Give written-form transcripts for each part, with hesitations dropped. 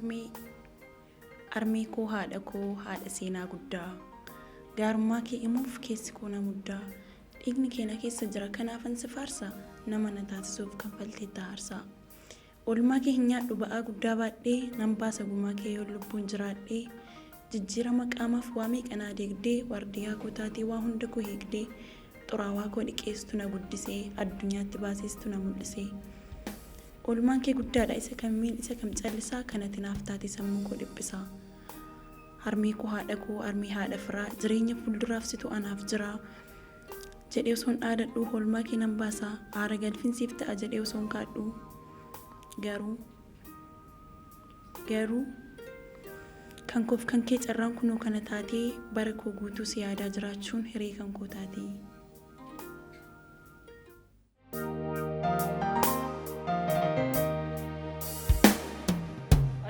Harmee Harmee koo haadha koo haadha seenaa guddaa Gaarummaa kee himuuf keessi koo na muddaa Dhiigni kee na keessa jira kanaafan si faarsa Nama na taasisuuf kanfalteetta aarsaa Oolmaa kee hin nyaadhu ba'aa guddaa baadhee Nan baasa gumaa kee yoon lubbuun jiraadhee Jijjiirama qaamaaf waa meeqa naa deegdee Waardiyaa koo taatee waa hunda koo eegdee Xuraawaa koo dhiqee situ na guddisee Addunyaatti baasee situ na mul'isee Oolmaan kee guddaadha isa kamiin isa kam callisaa kan ati naaf taate sammuu koo dhiphisaa. Harmee koo haadha koo harmee haadha firaa jireenya fuulduraaf situ anaaf jiraa. Jedhee osoon dhaadadhu oolmaa kee nan baasaa aara galfiin siif ta'a jedhee osoon kaadhu. Garuu garuu kan koof kan kee carraan kunoo kana taatee bara koo guutuu si yaadaa jiraachuun hiree kan koo taatee.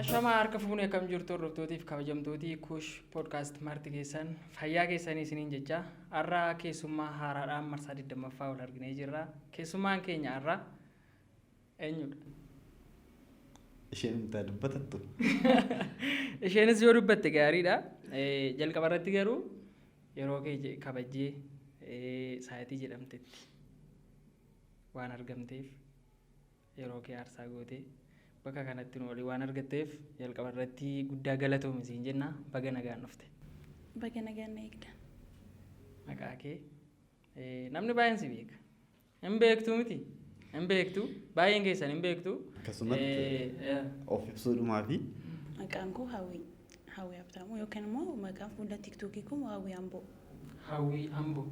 Ashamaa harka fuunee akkam jirtu hordoftoottiif kabajamtootii Kuush Podcast marti keessan fayyaa keessanii isiniin jecha har'a keessummaa haaraadhaan marsaa 20ffaa wal arginee jirra. Keessummaan keenya har'a eenyudha? Isheen intaa dubbatattu. Isheenis yoo dubbatte gaariidha. Jalqaba irratti garuu yeroo kee kabajjee sa'aatii jedhamtetti waan argamteef yeroo kee aarsaa gootee bakka kanatti nu walii waan argatteef jalqaba irratti guddaa galatoomi siin jenna baga nagaan dhufte. Baga nagaan na eegdan. Maqaa kee namni baay'een si beeka. Hin beektuu miti? Hin beektu? Baay'een keessan hin beektu? Akkasumatti of ibsuudhumaa fi Maqaan koo Hawwii. Hawwii Habtaamuu yookaan immoo maqaan fuula TikTokii koo Hawwii Amboo. Hawwii Amboo.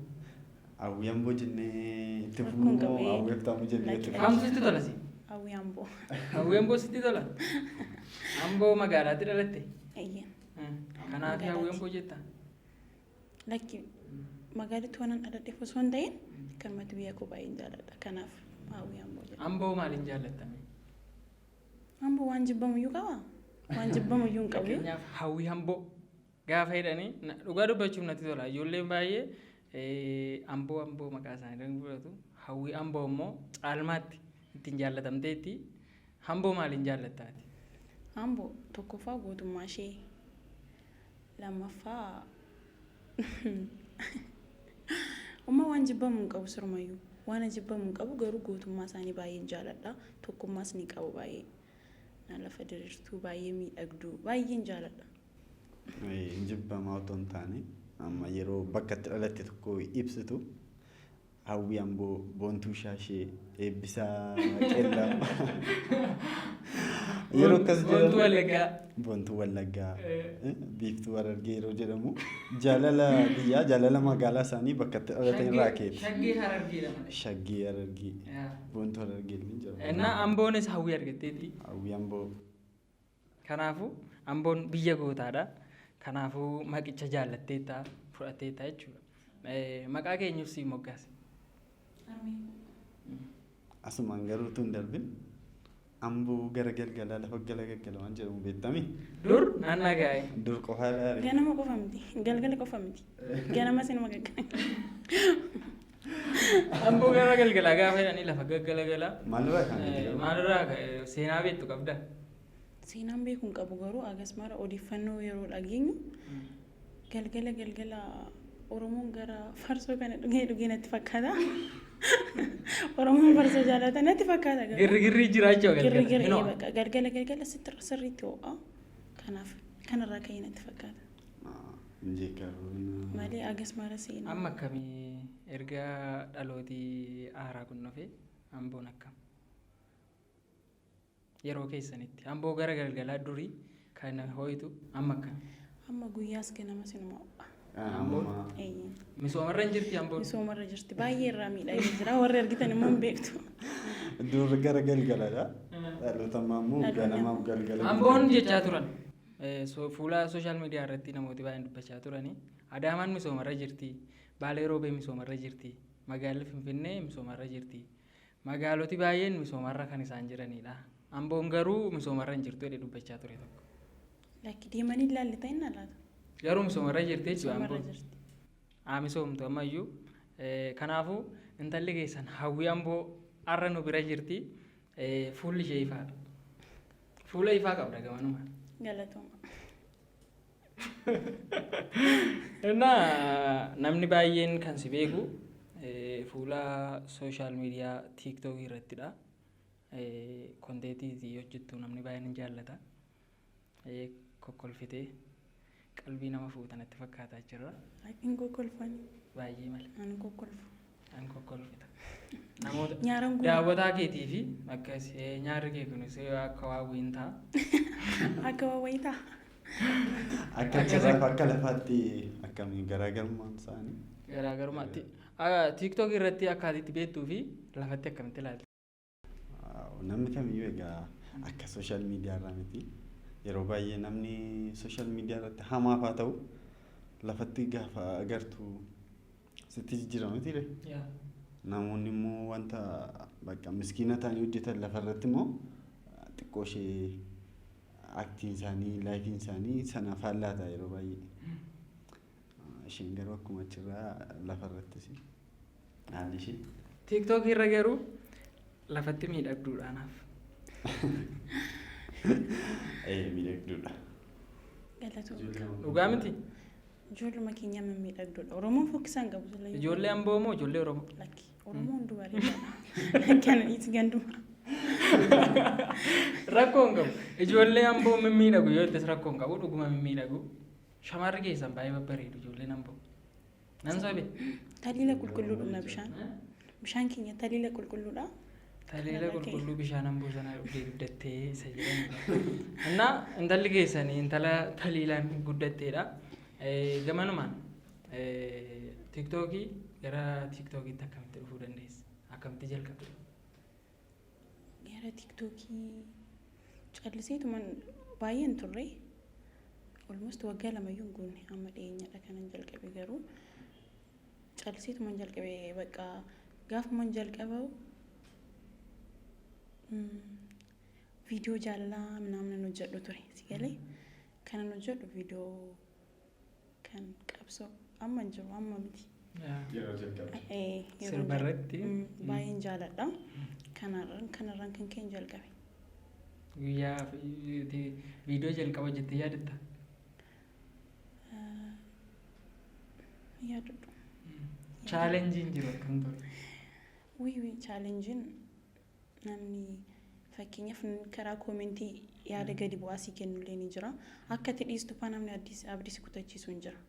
Hawwii Amboo jennee itti Rakkoon fufnu moo qabu, ee. Hawwii Habtaamuu jennee itti fufnu? Kamtu sitti tola si? Hawwii Amboo. Hawwii Amboo sitti tola? Amboo magaalaatti dhalatte? Eeyyeen. Kanaaf Hawwii Amboo jetta? Lakki magaalitti waan dhaladheef osoo hin ta'in kanumatti biyya koo baay'een jaalladha. Kanaaf Hawwii Amboo jedha. Amboo maaliin jaallattame? Amboo waan jibbamuyyuu qabaa? Waan jibbamuyyuu hin qabu. Fakkeenyaaf Hawwii Amboo gaafa jedhanii dhugaa dubbachuuf natti tola. Ijoolleen baay'ee Amboo Amboo maqaa isaanii kan fudhatu. Hawwii Amboo immoo caalmaatti ittiin jaallatamteetti. Amboo maaliin jaallattaati? Amboo tokkoffaa gootummaa ishee lammaffaa umma waan jibbamu hin qabu sirumayyuu. Waan jibbamu hin qabu garuu gootummaa isaanii baay'een jaaladha. Tokkummaas ni qabu baay'ee. Na lafa diriirtuu baay'ee miidhagduu baay'een jaaladha. Hin jibbamaa otoo hin taane amma yeroo bakka itti dhalatte tokko ibsitu Hawwii Amboo, Boontuu Shaashee, Eebbisaa Qeellam. Yeroo akkas Boontuu jedhamu Wallaggaa. Boontuu Wallaggaa, Biiftuu Harargee yeroo jedhamu jaalala biyyaa jaalala magaalaa isaanii bakka itti dhalatan irraa keeti. Shaggee Harargeedha malee. Shaggee Harargee, Boontuu Harargee illee jedhamu. Innaa Amboonis Hawwii argatteetti. Hawwii Amboo. Kanaafuu Amboon biyya gootaadha. Kanaafuu maqicha jaallatteetta fudhatteetta jechuudha. Maqaa keenyuuf sii moggaase. Asumaan garuu utuu hin darbin Amboo gara galgalaa lafa gala galgala waan jedhamu beektami. Dur naannaa gaa'e. Dur qofaa laari. Ganama qofa miti. Galgala qofa miti. Ganama sinuma galgala. Amboo gara galgalaa gaafa jedhanii lafa gaggalagalaa. Maalirraa kan ka'e garuu? Maalirraa ka'e seenaa beektu qabda? Seenaan beeku hin qabu garuu agas mara odeeffannoo yeroo dhageenyu galgala galgala Oromoon gara farsoo kana dhugee dhugee natti fakkaata. Oromoon farsoo jaalata natti fakkaata garuu. Girrigirrii jiraachuu galgala. Girrigirri Hin ho'a. bakka galgala galgala sitti sirriitti ho'a. Kanaaf kanarraa ka'ee natti fakkaata. Hin Malee agas mara seenaa. Amma akkamii erga dhalootii haaraa kun dhufe Amboon akkam? Yeroo keessanitti Amboo gara galgalaa durii kan ho'itu amma akkam? Amma guyyaas ganama sinuma ho'a. Amboon. Eeyyee. Misoomarra hin jirti Amboon? Misoomarra jirti. Baay'ee irraa miidhagee jira. Warri argitan immoo hin beektu. Dur gara galgaladha. Dhaloota ammaa immoo ganamaaf galgala. Amboon jechaa turan. Fuula sooshaal miidiyaa irratti namooti baay'een dubbachaa turani. Adaamaan misoomarra jirti. Baalee Roobee misoomarra jirti. Magaalli Finfinnee misoomarra jirti. Magaaloti baay'een misoomarra kan isaan jiranidha. Amboon garuu misoomarra hin jirtu jedhee dubbachaa ture tokko. Lakki deemanii ilaalle ta'in laata? Garuu misoomarra jirti jechuudha Misoomarra Amboon. jirti. Haa misoomtu ammayyuu. Kanaafuu intalli keessan Hawwii Amboo har'a nu bira jirti. Fuulli ishee ifaadha. Fuula ifaa qabda gamanuma. Galatooma. Innaa namni baay'een kan si beeku fuula social media TikTokii irrattidha. Contentii hojjettu namni baay'een hin jaallata. Kokkolfitee qalbii nama fuuta natti fakkaataa jira. Hin kokkolfani. Baay'ee malee. Ani kokkolfu. An kokkolfita. Namoota Nyaaraan kun daawwataa keetii fi akkas nyaarri kee kunis akka waa wayiin ta'a. Akka waa wayii ta'a. Akka achirraaf akka lafaatti akkamii garaagarummaan isaanii? Garaagarummaa TikTok irratti akka ati itti beektuu fi lafatti akkamitti ilaalta? Namni kamiyyuu egaa akka social media irraa miti. Yeroo baay'ee namni social media irratti hamaaf haa ta'u, lafatti gaafa agartu sitti jijjiirama mitiire? Namoonni immoo wanta bakka miskiina ta'anii hojjetan lafarratti immoo xiqqoo ishee actiin isaanii, lifeiin isaanii sana faallaa ta'a yeroo baay'ee. Isheen garuu akkuma achirraa lafarrattis haalli ishee. TikTok irra garuu lafatti miidhagduudha anaaf. Miidhagduudha. Galatooma. Dhugaa miti? Ijoolluma keenya mimmiidhagduudha. Oromoon fokkisaa hin qabu sila. Ijoollee Amboo moo ijoollee Oromoo? Lakki. Oromoo hunduu bareedaadha. Kana dhiisi ganduma. Rakkoo hin qabu. Ijoollee Amboo mimmiidhagu yoo jettes rakkoo hin qabu, dhuguma mimmiidhagu. Shamarri keessan baay'ee babbareedu ijoolleen Amboo. Nan sobe. Taliila qulqulluu dhugna bishaan. Bishaan keenya taliila qulqulluudha. Taliila qulqulluu bishaan Amboo sana dhugdee guddattee isa jedhanidha. Innaa intalli keessanii intala taliilaan guddatteedha. Gamanumaan TikTokii, gara TikTokiitti akkamitti dhufuu dandeesse? Akkamitti jalqabde? Gara TikTokii calliseetuma baay'een turre. Almost waggaa 2yyuu hin guunne, amma dhiyeenyadha kanan jalqabe. Garuu calliseetuma jalqabe. Bakka gaafuman jalqabu viidiyoo jaalalaa minaamin hojjedhu ture, si galee? Kanan hojjedhu viidiyoo kan qabsoo amma hin jiru, amma miti. Yeroo jalqabe. Yeroo Sirba irratti. Baay'een jaaladha. Kanarraan kan ka'e jalqabe. Guyyaa viidiyoo jalqaba hojjettee yaadatta? Yaadadhu. Challengeiin jiru akkam ture? Wii, challengeiin namni fakkeenyaaf karaa commentii yaada gadi bu'aa sii kennullee ni jira. Akka ati dhiistu faa namni abdii si kutachiisu hin jira.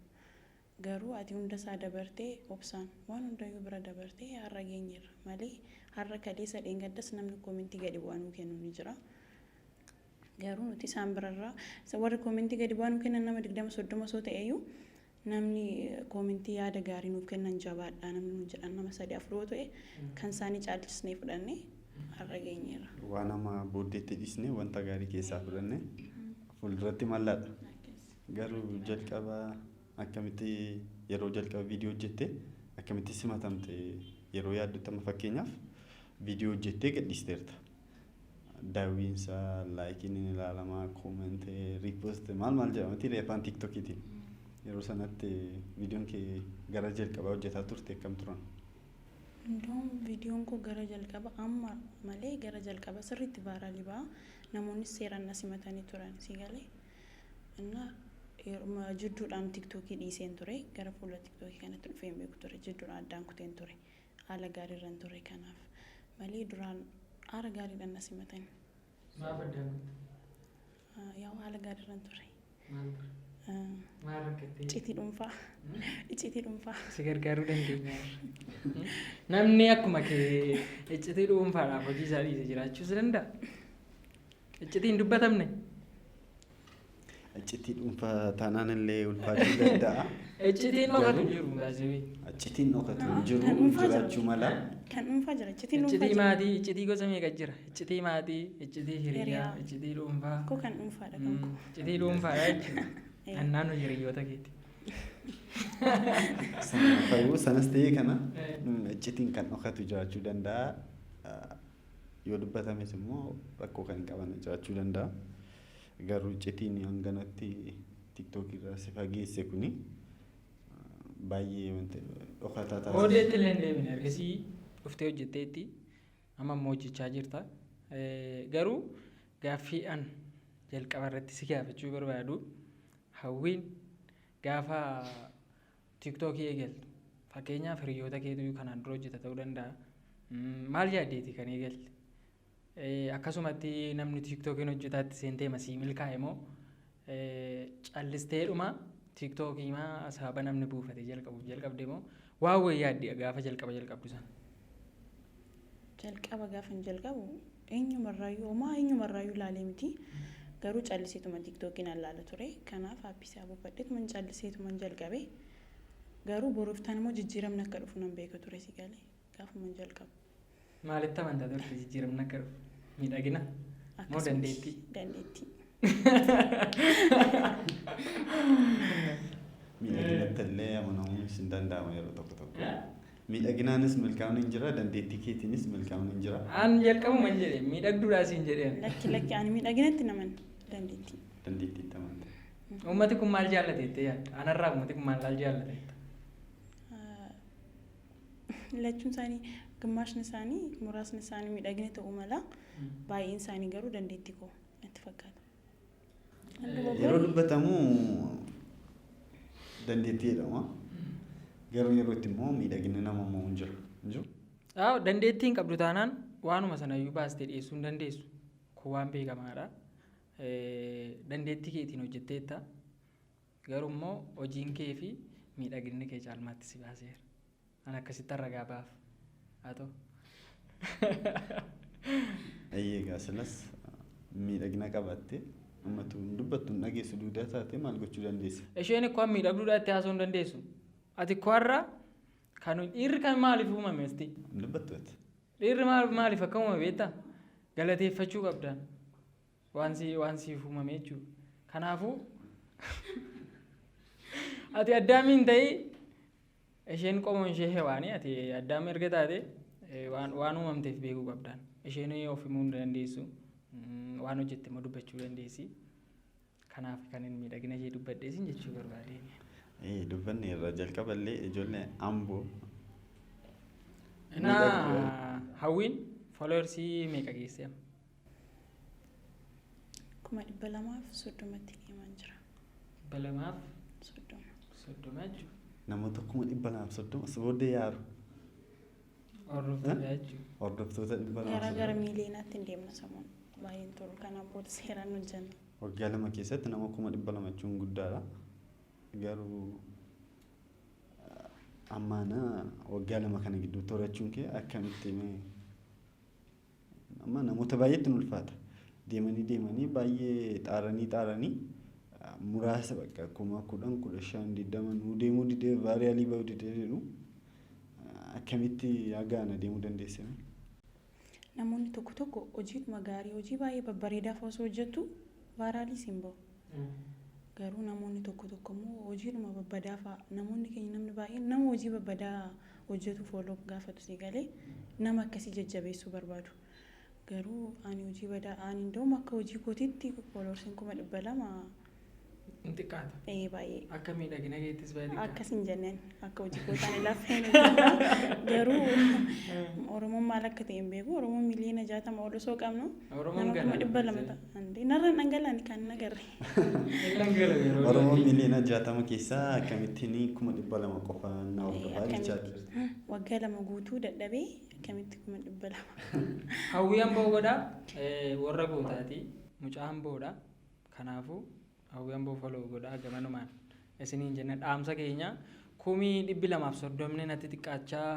Garuu ati hunda isaa dabartee, obsaan waan hundayyuu bira dabartee har'a geenyeerra malee, har'a kaleessa dheengaddas namni commentii gadi bu'aa nuu kennu ni jira. Garuu nuti isaan birarraa, warri commentii gadi bu'aa nuu kennan nama 20 30 osoo ta'eyyuu, namni commentii yaada gaarii nuuf kennan, jabaadhaa namni nuun jedhan nama sadi afur yoo ta'e, kan isaanii caalchisnee fudhannee har'a geenyeerra. Waan nama booddeetti dhiisnee wanta gaarii keessaa fudhanne fuulduratti mallaadha. Garuu jalqaba akkamitti, yeroo jalqaba viidiyoo hojjette akkamitti simatamte yeroo yaaddutti? Amma fakkeenyaaf viidiyoo hojjettee gadhiisteerta. Daawwiinsa, likeiin ni ilaalama, commentii, repost maal maal jedhamati afaan TikTokiitiin. Yeroo sanatti viidiyoon kee gara jalqabaa hojjetaa turte akkam turan? Indoom viidiyoon koo gara jalqaba amma malee, gara jalqaba sirriitti viralii ba'a. Namoonni seeraan na simatanii turan, si galee? Innaa yeruma jidduudhaan TikTokii dhiiseen ture, gara fuula TikTokii kanatti dhufee hin beeku ture, jidduudhaan addaan kuteen ture. Haala gaariirra hin turre kanaaf malee, duraan haala gaariidhaan na simatani. Maaf addaan kutte? Yaa, haala gaariirra hin turre. Maal ture? Maal rakkattee? Iccitii dhuunfaa. Iccitii dhuunfaa. Si gargaaruu dandeenya. Namni akkuma kee iccitii dhuunfaadhaaf hojii isaa dhiise jiraachuus danda'a. Iccitii hin dubbatamne. Iccitii dhuunfaa taanaan illee ulfaachuu danda'a. Iccitiin dhokatu hin jiru baasii. Iccitiin dhokatu hin Kan jiru, dhuunfaa jira. jiraachuu mala. Kan dhuunfaa jira. Iccitiin dhuunfaa Iccitii jira. maatii, iccitii gosa meeqa jira? Iccitii maatii, iccitii hiriyaa, Hiriyaa. iccitii dhuunfaa. Koo kan dhuunfaadha kan koo. Iccitii dhuunfaadha jechuudha. Naannoo hiriyoota keeti. Sanaafuu sanas ta'ee kana iccitiin kan dhokatu jiraachuu danda'a. Yoo dubbatames immoo rakkoo kan hin qaban jiraachuu danda'a. Garuu iccitiin hanganatti TikTok irraa si fageesse kuni baay'ee wanta dhokataa taasisa. Booddeetti illee hin deebine, ergasii dhuftee hojjetteetti, amma immoo hojjechaa jirta. Garuu gaaffii an Jalqaba irratti si gaafachuu barbaadu, Hawwiin gaafa TikTokii eegaltu, fakkeenyaaf hiriyoota keetu kanaan dura hojjeta ta'uu danda'a. Maal yaaddeeti kan eegalte? Akkasumatti namni TikTokiin hojjetaatti seentee masii milkaa'e moo callisteedhuma TikTokii maa sababa namni buufatee jalqabuuf jalqabde moo waan wayii yaadde gaafa jalqaba jalqabdu sana? Jalqaba gaafa hin jalqabu eenyumarraayyuu homaa eenyumarraayyuu ilaalee miti. Garuu calliseetuma TikTokiin allaala ture. Kanaaf aappii isaa buufadheetuma calliseetuma jalqabe. Garuu boruuf immoo jijjiiramni akka dhufu nan beeka ture, si galee, gaafuma jalqabu. Maalitti amantaa turte jijjiiramni akka dhufu? Miidhagina moo Akkasumatti. dandeettii? Dandeettii. Miidhaginatti illee amanamuun hin danda'ama yeroo tokko tokko. Miidhaginaanis milkaa'uun hin jira, dandeettii keetiinis milkaa'uun hin jira. An jalqabuma hin jedhe, miidhagduudhaa siin jedheen. Lakki, lakki, ani miidhaginatti naman, dandeettii. Dandeettiitti amanta. Uummati kun maal jaallate jettee yaadda? Anarraa uummati kun maal jaallate jetta? Lachuun isaanii, gimmaashni isaanii, muraasni isaanii miidhagina ta'uu mala. Baay'een isaanii garuu dandeettii koo natti fakkaata. Yeroo dubbatamu dandeettii jedhama. Garuu yeroo itti immoo miidhaginni nama immoo hin jiru. Hin jiru? Dandeettii hin qabdu taanaan waanuma sanayyuu baastee dhiyeessuu hin dandeessu. Kun waan beekamaadha. Dandeettii keetiin hojjetteetta. Garuu immoo hojiin kee fi miidhaginni kee caalmaatti si baaseera. An akkasitti ragaa baaf. Haa ta'u. Egaa silas miidhagina qabaattee ummatu hin dubbattu, hin dhageessu, duudaa taate maal gochuu dandeessa? Isheen ikkoo miidhagduudhaa itti haasa'uu hin dandeessu. Ati ikkoo har'a kan dhiirri kan maaliif uumame asti? Hin dubbattu ati. Dhiirri maaliif akka uumame beektaa? Galateeffachuu qabdaan. Waan siif uumame jechuudha. Kanaafuu ati Addaamiin ta'ii, isheen qomoon ishee Hewaanii, ati Addaam erga taate waan uumamteef beekuu qabdaan. Isheen of himuu hin dandeessu. Waan hojjette immoo dubbachuu dandeessi. Kanaaf kan inni miidhagina ishee dubbadheesin jechuu barbaadeen. Dubbanni irraa jalqaballee ijoollee Amboo. Innaa Hawwiin followersii meeqa geesse amma? 230,000tti deemaa jira. 230 30. 30 jechuudha. Namoota 230,000 as booddee yaaru. Hordoftoota jechuudha. Hordoftoota 230. Gara miiliyonaatti hin deemna samuun. Baay'een tolu, kanaaf booda seeraan hojjenna. Waggaa 2 keessatti nama 200,000 jechuun guddaadha. Garuu ammaana waggaa 2 kana gidduutti horachuun kee akkamitti mee? Amma namoota baay'eetti nu ulfaata. Deemanii deemanii baay'ee xaaranii xaaranii muraasa bakka 10,000, 15, 20 nuu deemuu didee, viralii bahuu didee jedhu. Akkamitti hagaana deemuu dandeesse? Namoonni tokko tokko hojiidhuma gaarii, hojii baay'ee babbareedaa osoo hojjettu viraliis hin bahu. Garuu namoonni tokko tokko immoo hojiidhuma babbadaa fa'a, namoonni keenya, namni baay'een nama hojii babbadaa hojjetu follow gaafatu, si galee, nama akkasii jajjabeessuu barbaadu. Garuu ani hojii badaa ani indoom akka hojii kootiitti followersiin 200,000 Hin xiqqaata. Ee, baay'ee. Akka miidhagina keettis baay'ee xiqqaata. Akkas hin jenneen, akka hojii kootaan lafeen hojjedha. Garuu Oromoon maal akka ta'e hin beeku. Oromoon miliyoona 60 ol osoo qabnu Oromoon nama kuma galaana. 200 ta'a. Narra dhangala'ani kan hin agarre. Hin dhangala'u yeroo Oromoon baay'ee. miliyoona 60 keessaa akkamittiin 200,000 qofa na hordofaa jechaa Akkamitti waggaa 2 guutuu dadhabee akkamitti 200,000? Hawwii Amboo godhaa, warra gootaati. Mucaa Amboodha. Kanaafuu Hawwii Amboo follow godhaa gamanumaan. Isiniin jenna, dhaamsa keenya 230,000 natti xiqqaachaa,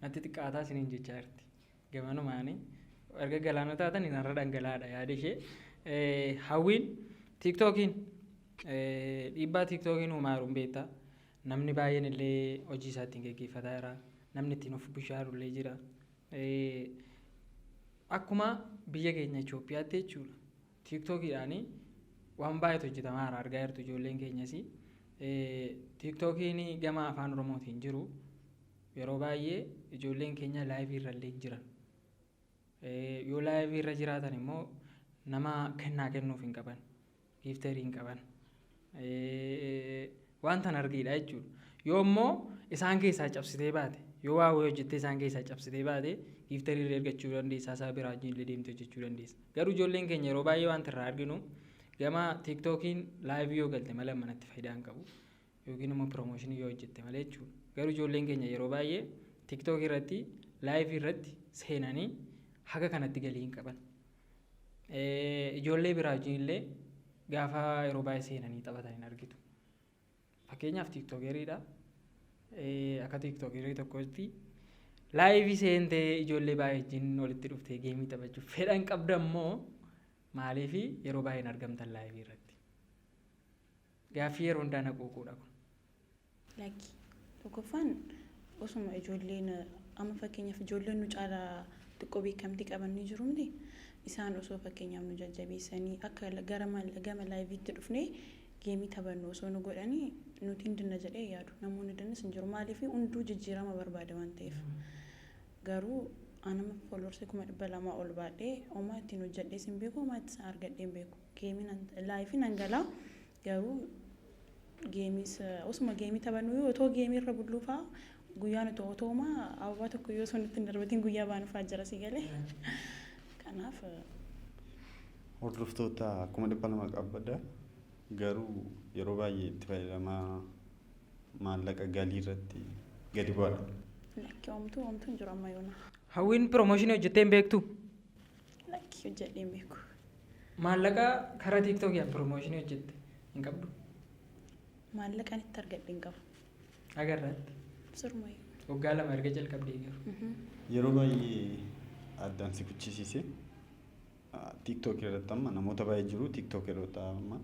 natti xiqqaataa isiniin jechaa jirti. Gamanumaani erga galaana taatan narra dhangala'aadha yaada ishee. Hawwiin TikTokiin, dhiibbaa TikTokiin uumaa jiru hin beektaa. Namni baay'een illee hojii isaa ittiin geggeeffataa jira. Namni ittiin of bishaaru illee jira. Akkuma biyya keenya Itoophiyaatti jechuudha. TikTokiidhaan waan baay'eetu hojjetamaa jira, argaa jirtu ijoolleen keenyas. TikTokiin gama afaan Oromootiin jiru yeroo baay'ee ijoolleen keenya liveii irra illee hin jiran. Yoo liveii irra jiraatan immoo nama kennaa kennuuf hin qaban. Gifterii hin qaban. Wanta argiidha jechuudha. Yoo immoo isaan keessaa cabsitee baate, yoo waa wayii hojjettee isaan keessaa cabsitee baate, gifterii irra argachuu dandeessa, isaa biraa wajjin illee deemtee hojjechuu dandeessa. Garuu ijoolleen keenya yeroo baay'ee wanta irraa arginu Gama TikTokiin live yoo galte malee manatti faayidaa hin qabu. Yookiin immoo promotion yoo hojjette malee jechuudha. Garuu ijoolleen keenya yeroo baay'ee TikTok irratti live irratti seenanii haga kanatti galii hin qaban. Ijoollee biraa wajjin illee gaafa yeroo baay'ee seenanii taphatan hin argitu. Fakkeenyaaf TikTokeriidha. Akka TikTokerii tokkotti live seentee ijoollee baay'ee wajjin walitti dhuftee game taphachuuf fedhan qabda immoo maaliif yeroo baay'ee hin argamtan live irratti? Gaaffii yeroo hundaa na quuquudha kun. Lakki, tokkoffaan osuma ijoolleen amma fakkeenyaaf ijoolleen nu caalaa xiqqoo beekamtii qaban ni jiru miti, isaan osoo fakkeenyaaf nu jajjabeessanii akka gara gama liveitti dhufnee game taphannu osoo nu godhanii nuti hin dinna jedhee yaadu. Namoonni dinnis hin jiru, maaliif hunduu jijjiirama barbaada waan ta'eef. Garuu anama followers 200,000 ol baadhee homaa ittiin hojjedhees hin beeku, homaa itti argadhee hin beeku. Gameiin live nan galaa, garuu gameis osuma game taphannu otoo game irra bulluufaa guyyaan otoo otoomaa ababaa tokko yoo osoo nutti hin darbatiin guyyaa baanufaa jira si galee. Kanaaf Hordoftoota 200,000 qabda, garuu yeroo baay'ee itti fayyadamaa maallaqa galii irratti gadi bu'aadha. Lakki, homtuu homtuu hin jiru amma yoona. Hawwiin promotion hojjettee hin beektu? Lakki, hojjedhee hin beeku. Maallaqa karaa TikTokiin promotion hojjette hin qabdu? Maallaqaan itti argadhe hin qabu. Agarraatti. Sirumayyuu. Waggaa 2 erga jalqabdee garuu. Yeroo baay'ee addaan si kuchisiise TikTok irratti amma namoota baay'ee jiru. TikTok irratti amma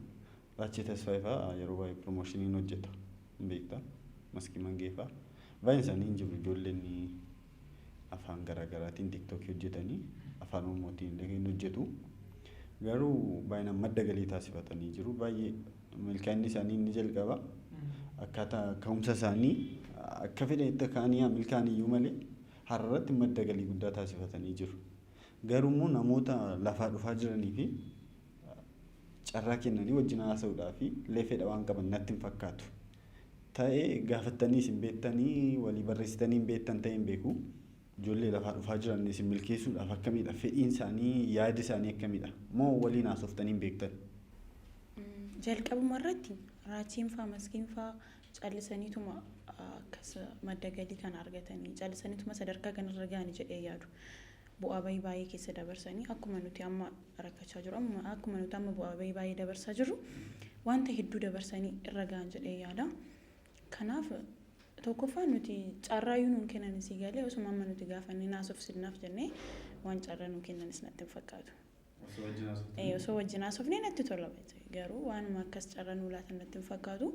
Raachee Tasfaayee fa'aa yeroo baay'ee promotion hojjeta, hin beektaa, Maskii Mangee fa'aa baay'een isaanii hin jiru. Ijoolleen afaan garaagaraatiin TikTok hojjetanii afaan Oromootiin illee hin hojjetu, garuu baay'inaan madda galii taasifatanii jiru. Baay'ee milkaa'inni isaanii inni jalqaba akkaataa ka'umsa isaanii akka fedhanitti ka'anii milkaa'an iyyuu malee har'arratti madda galii guddaa taasifatanii jiru. Garuu immoo namoota lafaa dhufaa jiranii fi carraa kennanii wajjin haasa'uudhaa fi illee fedha waan qaban natti hin fakkaatu. Ta'ee gaafattanii isin beektanii walii barreessitanii hin beektan ta'ee hin beeku. Ijoollee lafaa dhufaa jiran isin milkeessuudhaaf akkamidha? Fedhiin isaanii, yaadi isaanii akkamidha? Moo waliin haasoftanii hin beektan? Jalqabuma irratti Raachiin faa Maskiin faa callisaniituma akkas madda galii kana argatanii callisaniituma sadarkaa kanarra ga'anii jedhee yaadu. Bu'aa bahii baay'ee keessa dabarsanii akkuma nuti amma rakkachaa jiru, akkuma nuti amma bu'aa bahii baay'ee dabarsaa jirru wanta hedduu dabarsanii irra ga'an jedhee yaada. Kanaaf tokkoffaan nuti carraayyuu nuun kennan sii galee, osuma amma nuti gaafannee naasofsinnaaf jennee waan carraa nuu kennanis natti hin fakkaatu. Osoo wajjin haasofnee natti tola, garuu waanuma akkas carraa nuu laatan natti hin fakkaatu.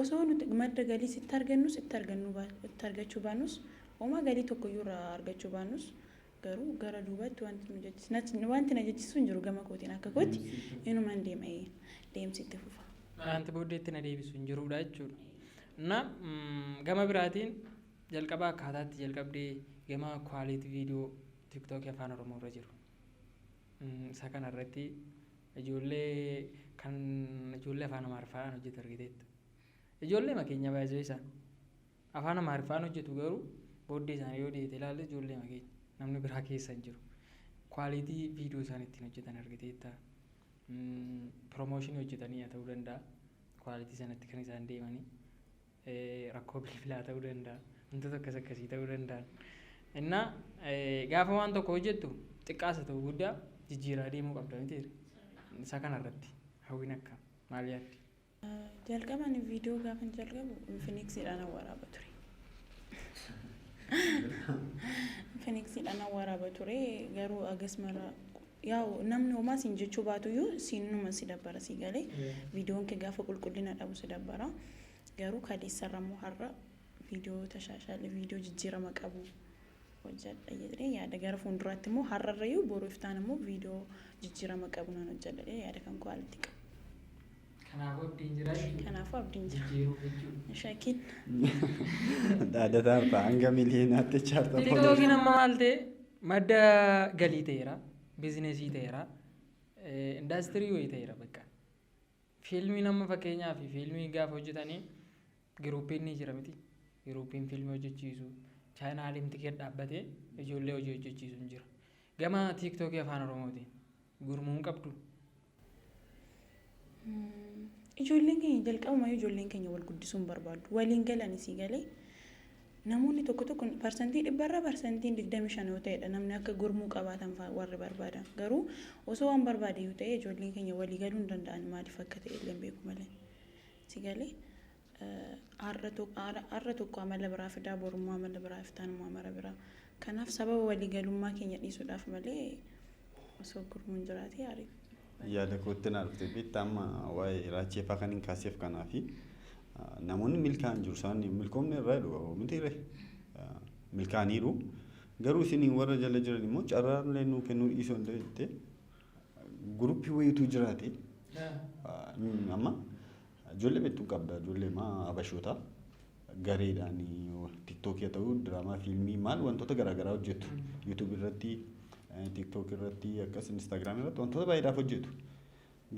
Osoo nuti madda galiis itti argannus itti argannu itti argachuu baannus, homaa galii tokkoyyuu irraa argachuu baannus, garuu gara duubaatti wanti nu jechisu wanti na jechisu hin jiru gama kootiin. Akka kootti inuman deema, deemsi itti fufa. Wanti booddeetti na deebisu hin jirudha jechuudha. Na gama biraatiin jalqaba akkaataatti jalqabdee gama quality viidiyoo TikTokii afaan Oromoo irra jiru. Isa kana irratti ijoollee kan ijoollee afaan Amaariffaan hojjetu argiteetta. Ijoollee makeenya baay'ee isaan afaan Amaariffaan hojjetu, garuu booddee isaanii yoo deete ilaalle ijoollee makeenya, namni biraa keessa hin jiru. Quality viidiyoo isaan ittiin hojjetan argiteetta. Promotion hojjetanii haa ta'uu danda'a. Quality sanatti kan isaan deemanii rakkoo bilbilaa ta'uu danda'a. Wantoota akkas akkasii ta'uu danda'an. Innaa gaafa waan tokko hojjettu xiqqaas haa ta'u guddaa jijjiiraa deemuu qabda miti? Isa kanarratti Hawwiin akka maal yaaddi? Jalqabaan viidiyoo gaafa jalqabu Infinixidhaan waraaba ture. Infinixidhaan waraaba ture, garuu agas mara yaa'u namni homaa siin jechuu baatuyyuu siinuma si dabbara si galee, viidiyoon kee gaafa qulqullina dhabu si dabbara. Garuu kaleessarra immoo har'a viidiyoo tashaashaalee viidiyoo jijjiirama qabu hojjedha jedhee yaada. Gara fuulduraatti immoo har'arrayyuu boru iftaan immoo viidiyoo jijjiirama qabu nan hojjedha jedhee yaada, kan quality qabu. Kanaafuu abdiin jira jechuudha. Kanaafuu abdiin jira. Jijjiiruuf jechuudha. Shakkiin. Dhaadataa ta'a hanga miliyonaatti chaarta. TikTokiin amma maal ta'e? Madda galii ta'eera, business ta'eera, industry wayii ta'eera bakka. Fiilmiin amma fakkeenyaaf fiilmii gaafa hojjetanii groupiin ni jira miti. Groupiin fiilmii hojjechiisu, channeliin tiket dhaabbatee ijoollee hojii hojjechiisu hin jira. Gama TikTokii afaan Oromootiin gurmuun qabdu. Ijoolleen keenya jalqabumayyuu ijoolleen keenya wal guddisuu hin barbaadu. Waliin galan isii galee namoonni tokko tokko 100%rraa 25% yoo ta'edha namni akka gurmuu qabaatan warri barbaadan. Garuu osoo waan barbaade yoo ta'e ijoolleen keenya walii galuu hin danda'an, maaliif akka ta'e illee hin beeku malee. Si galee har'a tokko amala biraa fidaa, borummoo amala biraa, iftaan immoo amala biraa. Kanaaf sababa waliigalummaa keenya dhiisuudhaaf malee osoo gurmuun jiraate gaarii. Yaada kootti na dhufte beektaa, amma waa'ee raachee fa'aa kan hin kaaseef kanaafi namoonni milkaa'an jiru, isaan milkoomni irraa jedhu miti ree milkaa'aniiru, garuu isin warra jala jiran immoo carraallee nuu kennuu dhiisuu hin jettee guruppii wayiitu jiraate. Amma ijoollee beektuu qabda, ijoollee maa abashoota gareedhaan TikTokii haa ta'u, diraamaa, fiilmii, maal wantoota garaagaraa hojjetu, YouTube irratti, TikTok irratti, akkas Instagram irratti wantoota baay'eedhaaf hojjetu,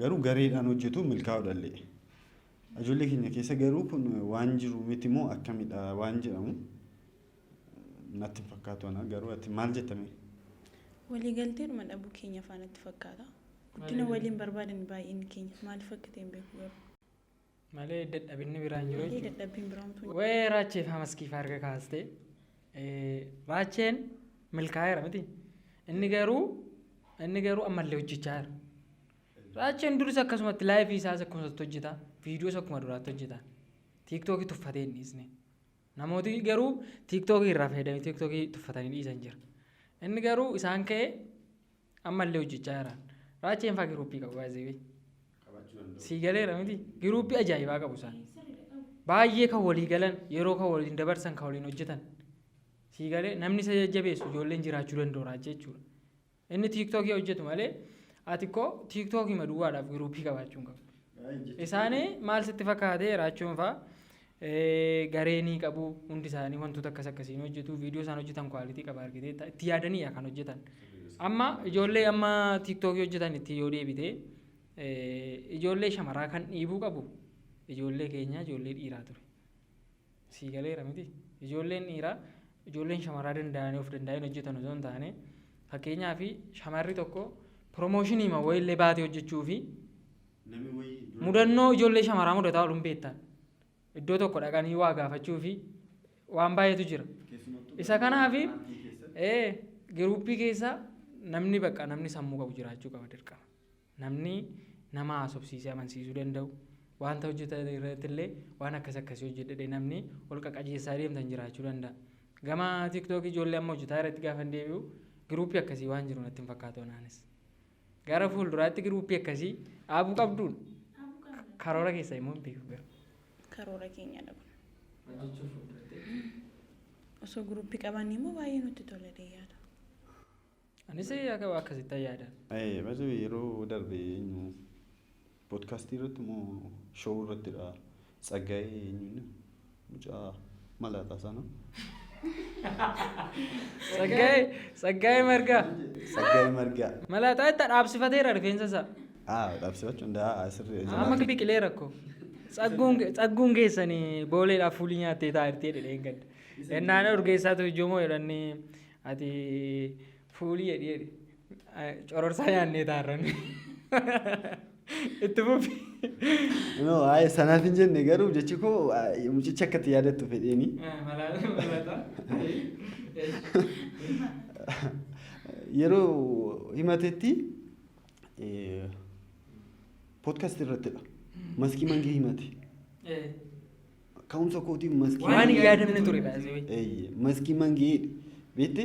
garuu gareedhaan hojjetu milkaa'uudhaallee. Ijoollee keenya keessa garuu kun waan jiru miti moo akkamidha waan jedhamu natti hin fakkaatu ana. Garuu ati maal jettame? Waliigalteedhuma dhabuu keenya faanatti fakkaata. Guddina waliin barbaadan baay'een keenya, maaliif akka ta'e hin beeku garuu. Malee dadhabinni biraan jiru Malee jechuudha. Dadhabbiin biraamtu. Wayee raachee fi maskii fa'aa erga kaastee, raacheen milkaa'eera miti. Inni garuu ammallee hojjechaa jira. Raacheen duris akkasumatti live isaas akkumatti hojjeta. Viidiyoos akkuma duraatti hojjeta. TikTokii tuffatee hin dhiisne. Namooti garuu TikTokii irraa fayyadamanii TikTokii tuffatanii dhiisan jira. Inni garuu isaan ka'ee ammallee hojjechaa jira. Raacheen fa'aa giruuppii qabu baay'ee. Sii galeera miti? Giruuppii ajaa'ibaa qabu isaan. Baay'ee kan walii galan, yeroo kan waliin dabarsan, kan waliin hojjetan. Sii galee, namni isa jajjabeessu ijoolleen jiraachuu danda'u raachee jechuudha. Inni TikTokii hojjetu malee ati koo TikTokii maduwwaadhaaf giruuppii qabaachuu hin qabdu. Isaanii maal sitti fakkaatee, raachuun fa'aa garee ni qabu, hundi isaanii wantoota akkas akkasiin hojjetu, viidiyoo isaan hojjetan quality qaba, argitee itti yaadanii kan hojjetan. Amma ijoollee amma TikTokii hojjetan itti yoo deebite, ijoollee shamaraa kan dhiibuu qabu ijoollee keenya ijoollee dhiiraa ture. Sii galeera miti? Ijoolleen dhiiraa ijoolleen shamaraa danda'anii of danda'anii hojjetan osoo hin taane, fakkeenyaaf shamarri tokko promotionii ma wayillee baatee hojjechuu fi mudannoo ijoollee shamaraa mudataa ooluun beektan. Iddoo tokko dhaqanii waa gaafachuu fi waan baay'eetu jira. Isa kanaaf giruuppii keessa namni bakka namni sammuu qabu jiraachuu qaba dirqama. Namni nama haasofsiisee amansiisuu danda'u, wanta hojjetan irratti illee waan akkas akkasii hojjedhe namni ol qaqajeessaa deemtan jiraachuu danda'a. Gama TikTokii ijoollee amma hojjetaa irratti gaafa deebi'u, giruuppii akkasii waan jiru natti hin fakkaatu anaanis. Gara fuulduraatti giruuppii akkasii dhaabuu qabduun karoora keessa immoo hin beeku garuu. Karoora keenyadha kun. Osoo guruppii qabaanne immoo baay'ee nutti tola yaada. Anis akka akkasitti yaada. Baay'ee yeroo darbe eenyu poodkaastii irratti moo show irrattidha, Tsaggaa'ee eenyu mucaa malaataa sana. Tsaggaa'ee Margaa. Tsaggaa'ee Margaa. Malaataa itti dhaabsifateera rifeensa isaa. Ah, dhaabsifachuu danda'a sirrii. Amma biqilee rakkoo. Tsagguun keessanii booleedhaaf fuulii nyaattee taa'irtee dhedheen gadda. Ennaan urgeessaatu ijoomoo jedhanii ati fuulii jedhi jedhi. Cororsaa nyaannee taarran. Itti fufi. No, ay sanaaf hin jenne, garuu jechi koo mucicha akkatti yaadattu fedheeni. Malaataa. Yeroo himatetti poodkaastii irrattidha. Maskii mangee himate. Ka'umsa kootiin maskii. Waan hin yaadamne ture baasee. Eeyyee, maskii mangee beekte,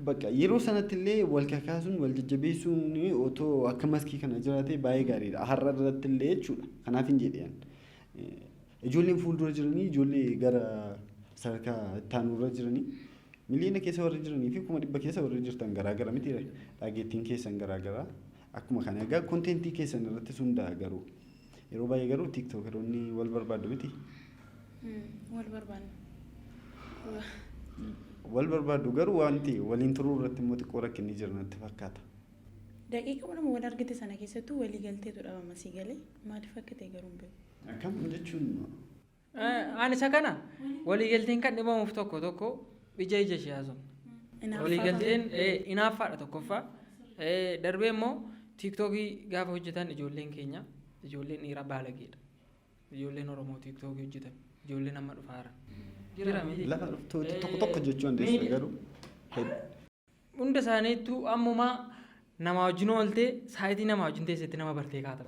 bakka yeroo sanatti illee wal kakaasuun wal jajjabeessuun otoo akka maskii kana jiraate baay'ee gaariidha. Har'a irratti illee jechuudha. Kanaaf hin jedhe. Ijoolleen fuuldura jiranii, ijoollee gara sadarkaa itti aanurra jiranii, miliyoona keessa warri jiranii fi 100,000 keessa warri jirtan garaagara miti, dhageettiin keessan garaagara. Akkuma kana egaa contentii keessan irratti hundaa'a, garuu yeroo baay'ee garuu TikTokeroonni wal barbaadu miti. Wal barbaanna. Wal barbaadu, garuu wanti waliin turuu irratti immoo xiqqoo rakkinni jira natti fakkaata. Daqiiqa wal argite sana keessattuu walii galteetu dhabama, sii galee, maaliif akka ta'e garuu hin beeku. Akkam jechuun? Ani isa kana waliigalteen kan dhibamuuf tokko tokko ija ija ishee haasofna. Waliigalteen inaaffaadha tokkoffaa. Darbee immoo TikTokii gaafa hojjetan ijoolleen keenya Ijoolleen dhiiraa baalageedha. Ijoolleen Oromoo TikTokii hojjetan. Ijoolleen amma dhufaaran. Jira miti. Lafa dhuftooti tokko tokko jechuu dandeessa garuu. Hunda isaaniittuu ammumaa nama wajjin ooltee saayitii nama wajjin teessetti nama bartee kaata.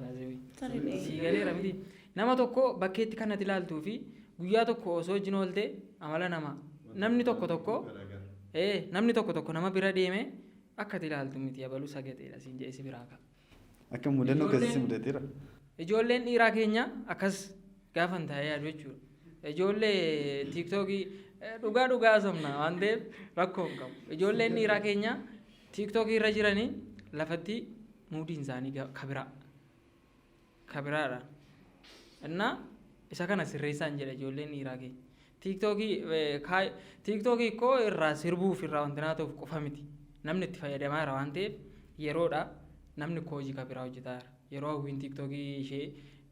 Sirriidha. Sii galeera miti. Nama tokko bakkeetti kan ati ilaaltuu fi guyyaa tokko osoo wajjin ooltee amala namaa. Namni tokko tokko namni tokko tokko nama bira deemee akka ati ilaaltu miti abaluu sagaxeedha siin jedhee si biraa ka'a. Akka mudannoo akkasii si mudateera. Ijoolleen dhiiraa keenya akkas gaafan taa'ee yaadu jechuudha. Ijoollee TikTokii dhugaa dhugaa haasofna waan ta'eef rakkoo hin qabu. Ijoolleen dhiiraa keenya TikTokii irra jiranii lafatti muudiin isaanii kabiraa. Kabiraadha. Innaa isa kana sirreessaan jedha ijoolleen dhiiraa keenya. TikTokii koo irraa sirbuuf irraa wanti naa ta'uuf qofa miti. Namni itti fayyadamaa jira waan ta'eef yeroodha namni koo hojii kabiraa hojjetaa jira. Yeroo hawwiin TikTokii ishee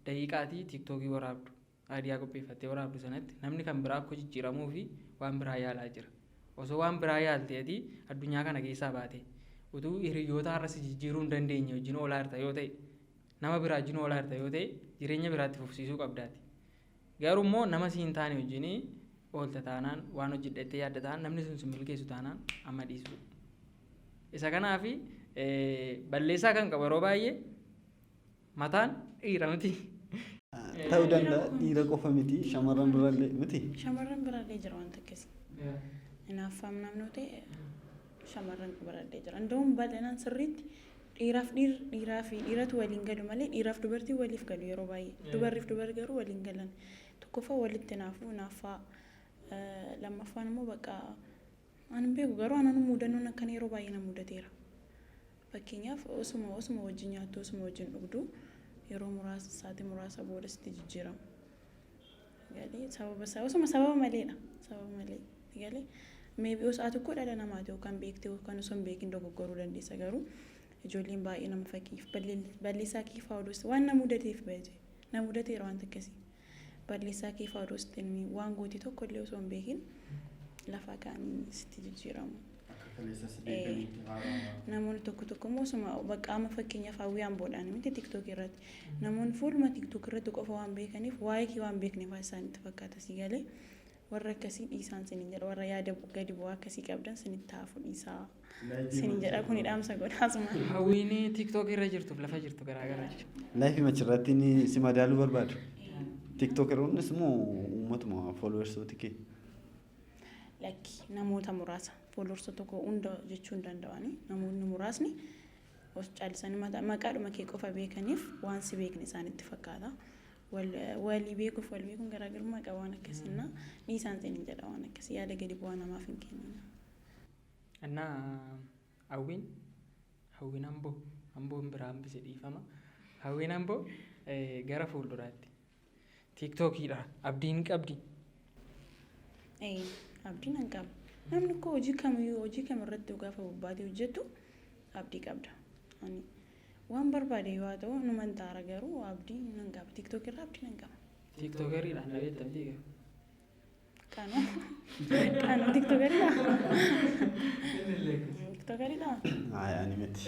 daqiiqaatii TikTokii waraabdu adiyaa qopheeffattee waraabdu sanatti namni kan biraa akka jijjiiramuu fi waan biraa yaalaa jira. Osoo waan biraa yaalteeti addunyaa kana keessaa baate utuu hiriyoota har'a si jijjiiruu hin dandeenye wajjin oolaa jirta yoo ta'e, nama biraa wajjin oolaa jirta yoo ta'e, jireenya biraatti fufsiisuu qabdaati. Garuu immoo nama si hin taane wajjin oolta taanaan, waan hojjedhattee yaadda taanaan, namni sun si milkeessu taanaan amma dhiisuu. Isa kanaafi balleessaa kan qabu yeroo baay'ee mataan dhiira miti. Ta'uu danda'a, dhiira qofa miti, shamarran birallee miti. Shamarran birallee jira wanta akkasii. Hinaaffaan namni ta'e shamarran birallee jira. Nda'uun bal'inaan sirriitti dhiiraaf dhiiraa fi dhiiratu waliin galu malee dhiiraaf dubartii waliif galu yeroo baay'ee. Dubarriif dubarri garuu waliin galan. Tokkoffaa walitti hinaafuu, hinaaffaa, lammaffaan immoo bakka ani hin beeku, garuu anan mudannoon akkana yeroo baay'ee na mudateera. Fakkeenyaaf osuma wajjin nyaattu, osuma wajjin dhugdu, yeroo muraasa, sa'aatii muraasa booda sitti jijjiiramu. Galee sababa isaa osuma sababa maleedha. Sababa malee. Galee maybe osoo tokko dhala namaati yookaan beektee yookaan osoo hin beekin dogoggoruu dandeessa, garuu ijoolleen baay'ee nama fakkiif balleessaa keefaa oduu waan na mudateef bahe na mudateera wanta akkasii. Balleessaa keefaa oduu sitti waan goote tokko illee osoo hin beekin lafaa ka'anii sitti jijjiiramu. Namoonni tokko tokko immoo osuma bakka amma fakkeenyaaf hawwii amboodhaan miti, TikTok irratti namoonni fuuluma TikTok irratti qofa waan beekaniif waa'ee kee waan beekneef isaanitti fakkaata. Si galee warra akkasii dhiisaan sinin jedha, warra yaada gadi bu'aa akkasii qabdan sinitti haafu dhiisaa sinin jedha, kuni dhaamsa godhaasuma. Hawwiin TikTok irra jirtuuf lafa jirtu garaagara jechuudha. Live achirratti ni si madaaluu barbaadu. TikTokeroonnis immoo uummatuma followersooti kee. Lakki, namoota muraasa, followersa tokko hunda jechuu hin danda'ani, namoonni muraasni os caallisanii maqaadhuma kee qofa beekaniif waan si beekne isaanitti fakkaata. Walii beekuuf wal beekuun garaagarummaa qaba waan akkasiinna dhiisaan sinin jedha, waan akkasii yaada gadi bu'aa namaaf hin kennina. Innaa hawwiin amboon biraa hambise, dhiifama. Hawwiin amboo gara fuulduraatti TikTokiidha abdiin qabdi. Ee, abdii nan qaba. Namni koo hojii kamiyyuu, hojii kamirratti gaafa bobbaatee hojjettu abdii qabda. Ani waan barbaade yoo haa ta'u numan taara, garuu abdii nan qaba. TikTok irraa abdii nan qaba. TikTokeriidhaan na beektamtii garuu. Kanoo kanoo TikTokeriidha. TikTokeriidha. Hayi, ani miti.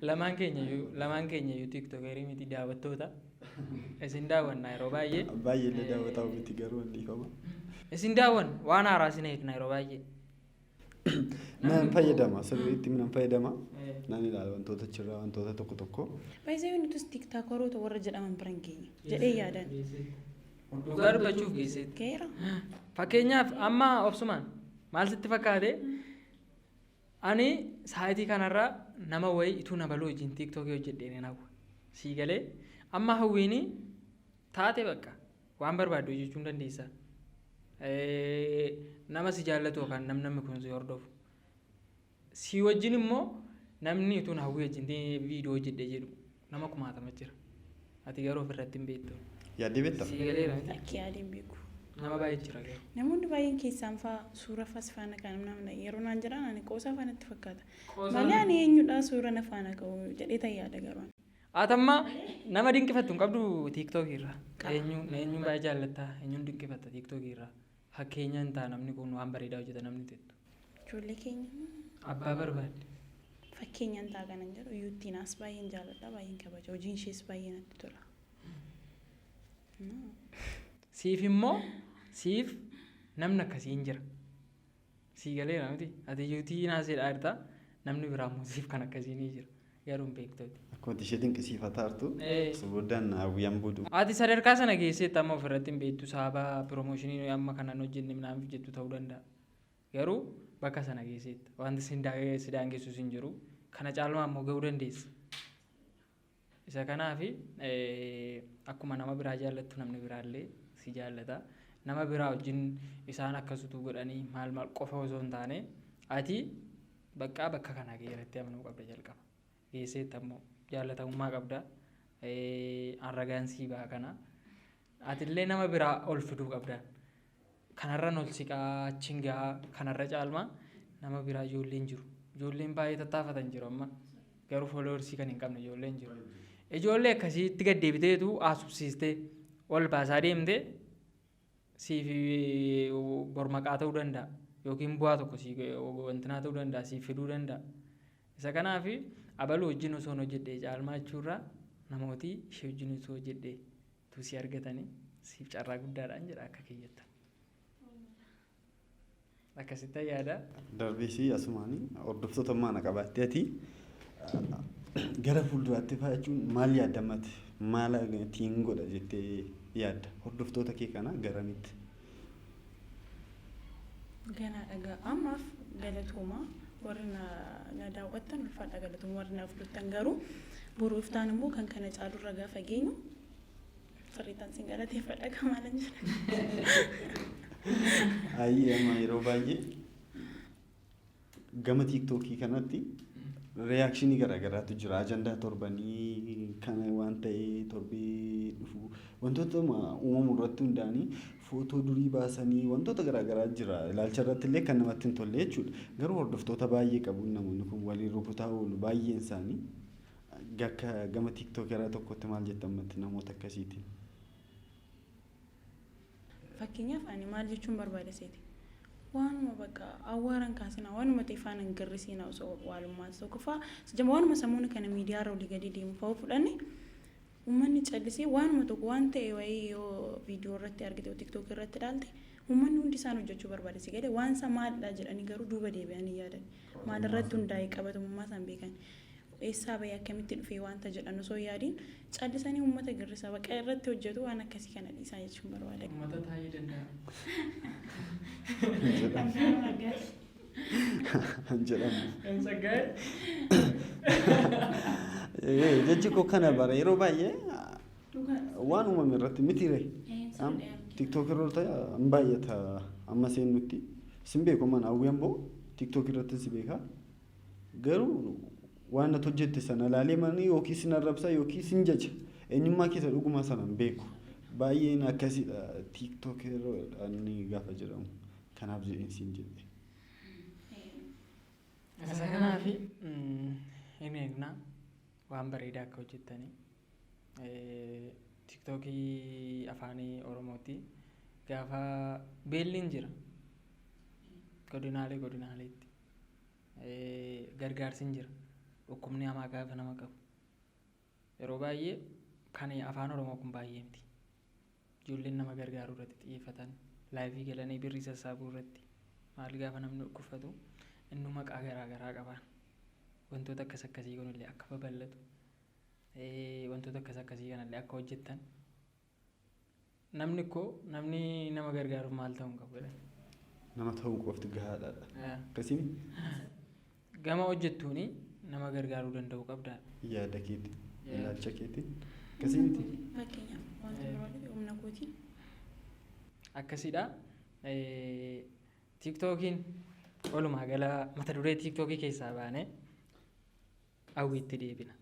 Lamaan keenya iyyuu TikTokerii miti, daawwattoota. Isin daawwanna yeroo baay'ee. Baay'ee illee daawwataa miti, garuu hin dhiifama. Isin daawwan, waan haaraa isin eegna yeroo baay'ee. Nan fayyadama, sirriitti nan fayyadama. Nan ilaala wantoota achirraa, wantoota tokko tokko. Baay'ee nutis TikTokeroota warra jedhaman bira hin geenye jedhee yaadan. Dhugaa dubbachuuf geesseetti. Geera. Fakkeenyaaf amma obsumaan maal sitti fakkaate, ani saayitii kanarra nama wayii ituu na baluu wajjin TikTokii hojjedhee nan hawwa. Sii galee, amma hawwiini taate bakka waan barbaaddu hojjechuu hin dandeessa. Nama si jaallatu yookaan namni kun si hordofu. Si wajjin immoo namni utuun hawwii wajjin viidiyoo hojjedhee jedhu nama kumaatama jira. Ati garuu ofirratti hin beektu. Yaaddee beektaa? Sii galeera miti? Lakki, yaadeen beeku. Nama baay'ee jira garuu. Namoonni baay'een keessaan faa suura fas faana kan namni yeroo naan jedhan ani qoosaa faanatti fakkaata. Malee ani eenyudha suura na faana ka'u jedhee tan yaada garuu. Atamma nama dinqifattu hin qabdu TikTokii irraa? Eenyuun eenyuun baay'ee jaallattaa? Eenyuun dinqifatta TikTokii irraa? Fakkeenya hin ta'a namni kun, waan bareedaa hojjeta namni jettu. Ijoollee keenya. Abbaa barbaadde. Fakkeenyaan ta'a kanan jedhu Yuuttiinaas baay'een jaalladha, baay'een kabaja, hojiin ishees baay'ee natti tola. Siif immoo siif namni akkasii hin jira. Sii galeera miti. Ati yuutii naaseedha jirta. Namni biraa immoo siif kan akkasii ni jira. Garuu hin beektooti. Akkuma ishee dinqisiifataa jirtu. Si booddaan hawwiyaan buudu. Ati sadarkaa sana geesseetta amma ofirratti hin beektu, sababa promotion amma kanaan hojjenne naaf jettu ta'uu danda'a. Garuu bakka sana geesseetta. Wanti si daangessus hin jiru. Kana caalmaa immoo gahuu dandeessa. Isa kanaafi akkuma nama biraa jaallattu namni biraallee si jaallata. Nama biraa wajjin isaan akkasutu godhanii maal maal qofa osoo hin taane, ati bakka bakka kana gaheeratti amanuu qabda jalqaba. Geesseetta immoo jaallatamummaa qabda. Ragaan sii ba'a kana. Atillee nama biraa ol fiduu qabda. Kanarra ol siqaa, achiin gahaa, kanarra caalmaa nama biraa ijoolleen jiru. Ijoolleen baay'ee tattaafatan jiru amma. Garuu followersii kan hin qabne ijoolleen jiru. Ijoollee akkasiitti gad deebiteetu haasofsiistee ol baasaa deemtee siif bormaqaa ta'uu danda'a. Yookiin bu'aa tokko siif wantinaa ta'uu danda'a, siif fiduu danda'a. Isa kanaaf abaluu wajjin osoo hojjedhee caalmaa jechuurraa namooti ishee wajjin osoo hojjedhee tusii argatanii siif carraa guddaadhaan jedha akka kiyyattan. Akkasitti yaada. Darbees asumaanii hordoftoota maana qabaattee ati gara fuulduraatti fa'aachuun maal yaadda ammati? Maal ittiin godha jettee yaadda? Hordoftoota kee kana garamitti? Ganaa dhagaa ammaaf galatooma, warri na daawwattan ulfaadha, galatooma warri na fudhattan, garuu boruu iftaan immoo kan kana caalurra gaafa geenyu sirriitaan sin galateeffadha kamaalan jira. Ayyee, amma yeroo baay'ee gama TikTokii kanatti reactionii garaagaraatu jira. Ajandaa torbanii kana waan ta'ee torbee dhufu wantoota uumamu irratti hundaa'anii footoo durii baasanii wantoota garaagaraa jira. Ilaalcha irratti illee kan namatti hin tolle jechuudha. Garuu hordoftoota baay'ee qabu, namoonni kun waliin rukutaa oolu baay'een isaanii. Akka gama TikTokeraa tokkotti maal jettan ammatti namoota akkasiitiin? Fakkeenyaaf ani maal jechuun barbaada seeti? Waanuma bakka awwaaran kaasinaa, waanuma ta'e faana hin garrisiinaa, osoo waalummaa tokkoffaa waanuma sammuun kana miidiyaarra olii gadi deemu fa'aa fudhanne, uummanni callisee waanuma tokko waan ta'e wayii yoo viidiyoo irratti argite, TikTok irratti ilaalte, uummanni hundi isaan hojjechuu barbaada si galee, waan isaa maalidha jedhanii garuu duuba deebi'anii yaadan, maalirratti hundaa'e, qabatamummaa isaan beekan, eessaa bahee, akkamitti dhufee wanta jedhan osoo yaadiin callisanii uummata girrisa baqa irratti hojjetu. Waan akkasii kana dhiisaa jechuun barbaada. Uummata taa'ee danda'a. Jedhamu. Tsaggaa'ee. Jechi koo kana bara yeroo baay'ee waan uumame irratti miti ree. TikTok irratti hin baay'ata, amma seennutti sin beeku, mana hawween boo TikTok irratti si beeka. Garuu waan natti hojjette sana ilaalee manii yookiin sin arrabsa yookiin sin jaja. Eenyummaa keessa dhuguma sana hin beeku. Baay'een akkasidha TikTok inni gaafa jedhamu. Kanaaf jedheen siin jedhe. Isa kanaafi hin eegnaa waan bareedaa akka hojjettanii. TikTokii afaan Oromooti. Gaafa beelliin jira godinaalee godinaaleetti gargaarsi hin jira, dhukkubni hamaa gaafa nama qabu. Yeroo baay'ee kan afaan Oromoo kun baay'ee miti. Ijoolleen nama gargaaruu irratti xiyyeeffatan, liveii galanii birrii sassaabuu irratti, maal gaafa namni dhukkubfatu inni maqaa garaa garaa qaban, wantoota akkas akkasii kunillee akka babal'atu, wantoota akkas akkasii kanallee akka hojjettan, namni koo namni nama gargaaruuf maal ta'uu hin qabu jedhan. Nama ta'uu qofti gahaadha. Akkasii Gama hojjettuuni nama gargaaruu danda'uu qabdaadha. Yaada keetiin, ilaalcha keetiin, akkasii miti. Fakkeenyaaf wanta biroo humna kootiin. Akkasidha. TikTokiin walumaa gala mata duree TikTokii keessaa baanee hawwiitti deebina.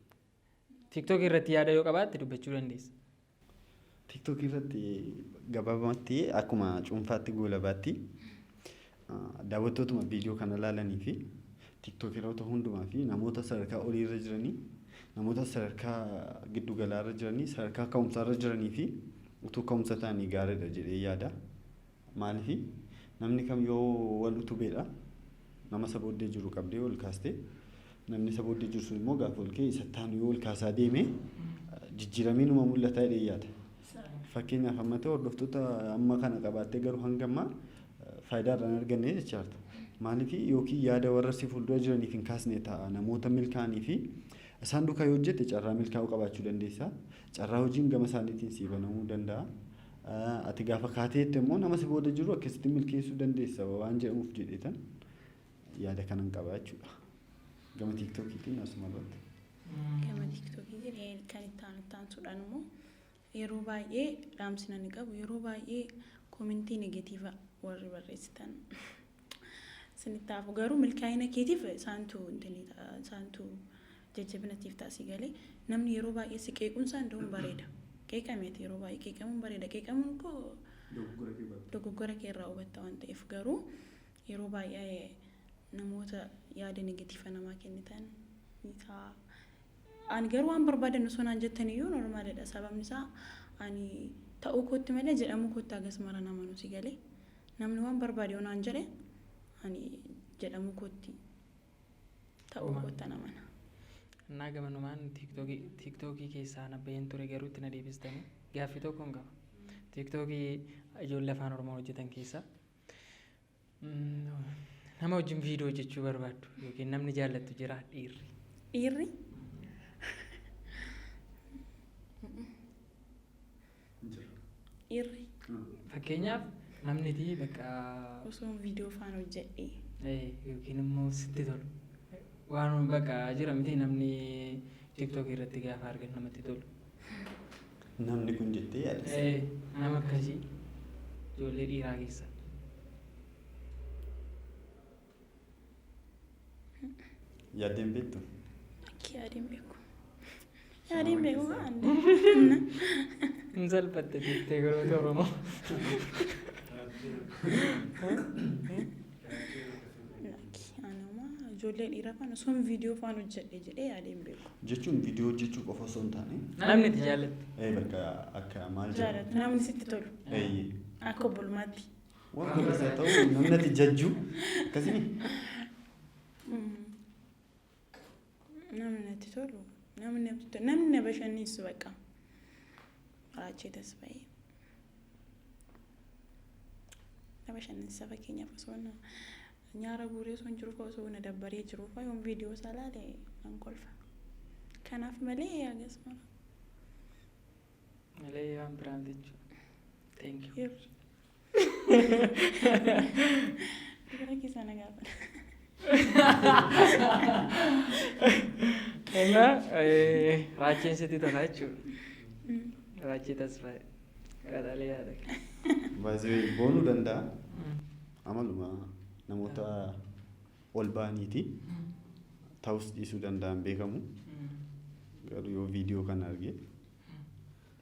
TikTokii irratti yaada yoo qabaatte dubbachuu dandeessa. TikTokii irratti gabaabumatti akkuma cuunfaatti goolabaatti daawwattootuma viidiyoo kana ilaalanii fi TikTokeroota hundumaa fi namoota sadarkaa oliirra jiranii, namoota sadarkaa giddu galaarra jiranii, sadarkaa ka'umsaarra jiranii fi utuu ka'umsa ta'anii gaariidha jedhee yaada. Maaliif, namni kam yoo wal utubeedha nama isa booddee jiru qabdee ol kaastee. Namni isa booddee jiru sun immoo gaafa ol ka'e isa taanu yoo ol kaasaa deeme jijjiiramee numa mul'ata jedhee yaada. Fakkeenyaaf amma ta'e hordoftoota amma kana qabaattee garuu hanga ammaa faayidaa irraa hin arganne jechaadha. Maaliif yookiin yaada warra si fuuldura jiraniif hin kaasne ta'a namoota milkaa'anii fi isaan duukaa yoo hojjette carraa milkaa'uu qabaachuu dandeessa. Carraa hojiin gama isaaniitiin sii banamuu danda'a. Ati gaafa kaateetti immoo nama si booda jiru akkasitti milkeessuu dandeessa waan jedhamuuf jedheetan yaada kanan qaba jechuudha. Gama TikTokiitiin asuma irratti. Gama TikTokii jedhee kan itti aanu itti aansuudhaan immoo yeroo baay'ee dhaamsi nani qabu, yeroo baay'ee commentii negative warri barreessitan isinitti hafu, garuu milkaa'ina keetiif isaantu isaantu jajjabinatiif taasii galee namni yeroo baay'ee si qeequun isaa hunda'uun bareeda. Qeeqameeti yeroo baay'ee qeeqamuun bareeda. Qeeqamuun koo dogoggora kee irraa hubatta waan ta'eef, garuu yeroo baay'ee namoota yaada negative namaa kennitan ni ta'a. Ani garuu waan barbaadan osoo naan jettan iyyuu normalidha. Sababni isaa ani ta'uu kootti malee jedhamuu kootti hagas mara nama nuti galee. Namni waan barbaade yoo naan jedhe ani jedhamuu kootti ta'uu kootti ana mana. Innaa gamanumaan TikTokii keessaa nabba'een ture, garuu itti na deebistanii gaaffii tokko hin qaba. TikTokii ijoollee afaan Oromoo hojjetan keessaa nama wajjin viidiyoo hojjechuu barbaaddu yookiin namni jaallattu jira dhiirri? Dhiirri? Dhiirri. Fakkeenyaaf namni tii bakka Osoo viidiyoo faana hojjedhee. Yookiin immoo sitti tolu. Waan bakka jira miti, namni TikTokii irratti gaafa argan namatti tolu. Namni kun jettee yaadda. Nama akkasii ijoollee dhiiraa keessa. Yaaddeen beektu? Akki yaadeen beeku. Yaadeen beeku waan. Hin salphatte jettee goroota Oromoo. Lakki, anuma ijoollee dhiiraa faana osoo viidiyoo faana hojjedhe jedhee yaadeen beeku. Jechuun viidiyoo hojjechuu qofa osoo hin taane. Namni itti jaallattu. Bakka akka maal jedhamu. Jaallattu namni sitti tolu. Akka obbolummaatti. Waan kunis haa ta'u namni ati jajju akkasii. Namni natti tolu, namni natti tolu, namni na bashannansiisu bakka. Raachee Tasfaayee. Na bashannansiisa, fakkeenyaaf osoo na nyaara guuree osoo hin jiru fa'aa, osoo na dabbaree jiru fa'aa yoon viidiyoo isaa ilaale nan kolfa. Kanaaf malee hagas mara. Malee waan biraan jechuudha. Thank you. Dubara keessaa na gaafadha. Innaa raacheen sitti tola jechuudha. Raachee Tasfaayee. Qaxalee yaada. Baay'ee boonuu danda'a. Amaluma namoota ol ba'aniiti. Ta'us dhiisuu danda'an beekamu. Garuu yoo viidiyoo kana arge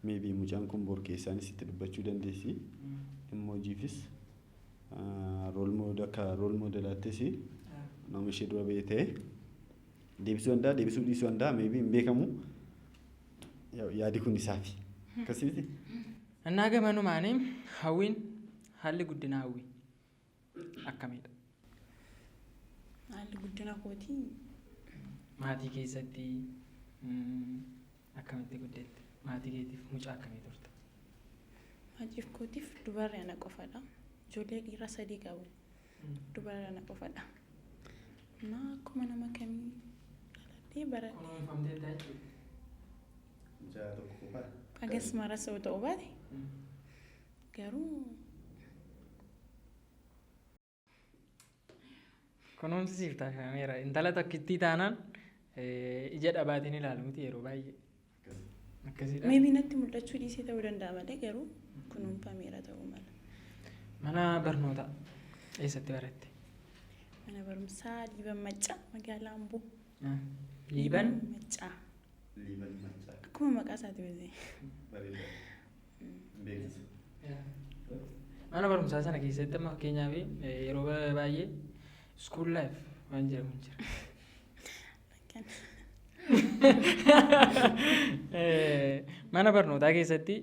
maybe mucaan kun bor keessaanis itti dubbachuu dandeessi. Dhimma hojiifis role model, akka role modelaattis nama ishee dura ba'e ta'e deebisuu danda'a, deebisuu dhiisuu danda'a, maybe hin beekamu. Yaadi kun isaafi. Akkasiiti. Innaa gamanumaanii hawwiin, haalli guddina hawwii akkamidha? Haalli guddina kootii Maatii keessatti akkamitti guddatte? Maatii keetiif mucaa akkamii turte? Maatiif kootiif dubarri ana qofadha. Ijoollee dhiiraa sadii qabu. Dubarri ana qofadha. Na akkuma nama kamii dhaladhee baradhee. Kunuunfamtee jechuudha. Mucaa tokko qofaa. Hagas maras yoo ta'u baate garuu Kunuunsi siif taasifameera. Intala takkittii taanaan ija dhabaatiin ilaalu miti yeroo baay'ee. Akkasidha. Maybe natti mul'achuu dhiisee ta'uu danda'a malee garuu kunuunfameera ta'uu mala. Mana barnootaa eessatti baratte? Mana barumsaa Liiban Maccaa, magaalaa Amboo. Liiban? Maccaa. Liiban Maccaa. Akkuma maqaa isaati beekee. Bareeda. Beeksisa. Mana barumsaa sana keessatti amma fakkeenyaaf yeroo baay'ee school life waan jedhamu jira. Kan Mana barnootaa keessatti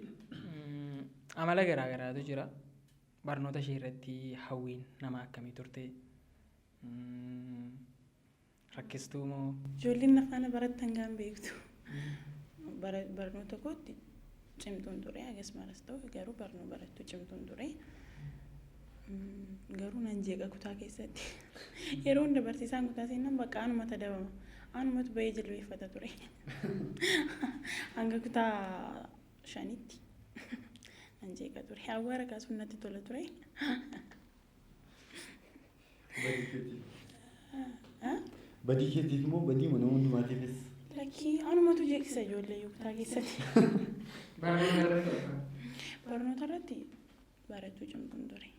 amala garaa garaatu jira. Barnoota ishee irratti hawwiin nama akkamii turte? Rakkistuu moo? Ijoolleen na faana barattan gaan beektu. Barnoota kootti cimtuun ture, akkasumas ta'u garuu barnoo barattuu cimtuun ture. Garuu nan jeeqa kutaa keessatti. Yeroo hunda barsiisaan kutaa seenan bakka anumatu adabama. Anumatu bahee jilbeeffata ture. Hanga kutaa 5tti nan jeeqa ture. Awwaara kaasuun natti tola ture. Badii keetiif. Badii keetiif immoo badii mana hundumaatiifis. Lakkii, anumatu jeeqsisa ijoollee kutaa keessatti. Barnoota irratti? Barnoota irratti barattuu cimtuun ture.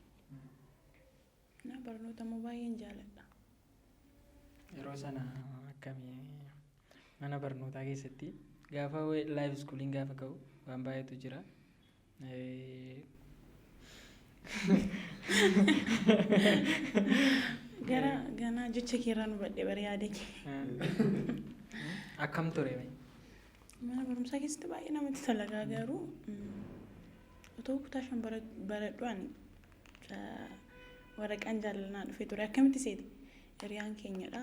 Na barnoota immoo baay'een jaaladha. Yeroo sana akkamii mana barnootaa keessatti gaafa life schooliin gaafa ka'u waan baay'eetu jira. Gara ganaa jecha keerraa nu badhe bara yaada kee. Akkam ture? Mana barumsaa keessatti baay'ee namatti tola garuu otoo kutaa 5 baradhu ani waraqaan jaalalaa dhufee ture. Akkamitti seete? Hiriyaan keenyadha.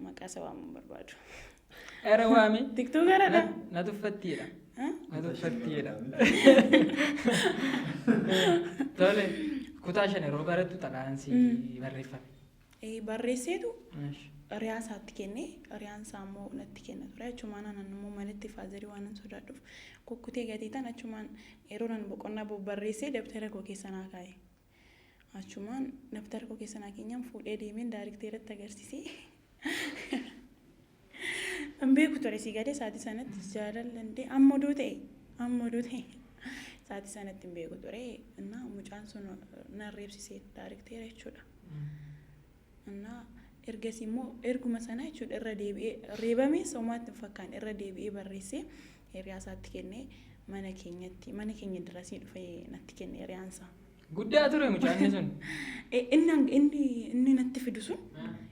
Maqaa isaa waamuu barbaadu. Era waame. Tiktookaradha. Na tuffattiidha. Na tuffattiidha. Tole, kutaa 5 yeroo barattu xalayaan si barreeffame. Barreesseetu hiriyaa isaatti kennee, hiriyaan isaa immoo natti kenna ture. Achumaan anan immoo manatti faazarii waan nan sodaadhuuf kukkutee gatii tan achumaan yeroo nan boqonnaa barreessee dabtara koo keessa naa kaa'e. Achumaan dabtara koo keessa naa keenyaan fuudhee deemeen daarikteeratti agarsiisee. Hin beeku ture si galee sa'aatii sanatti jaalallandee amma oduu ta'e, amma oduu ta'e sa'aatii sanatti hin beeku ture. Innaa mucaan sun nan reebsisee daarikteera jechuudha. Innaa ergasii immoo erguma sana jechuudha irra deebi'ee reebamee somaatti hin fakkaanne irra deebi'ee barreessee hiriyaa isaatti kennee, mana keenyatti, mana keenya dirasii dhufee natti kenne hiriyaan isaa. Guddaa ture mucaan sun. Inni natti fidu sun,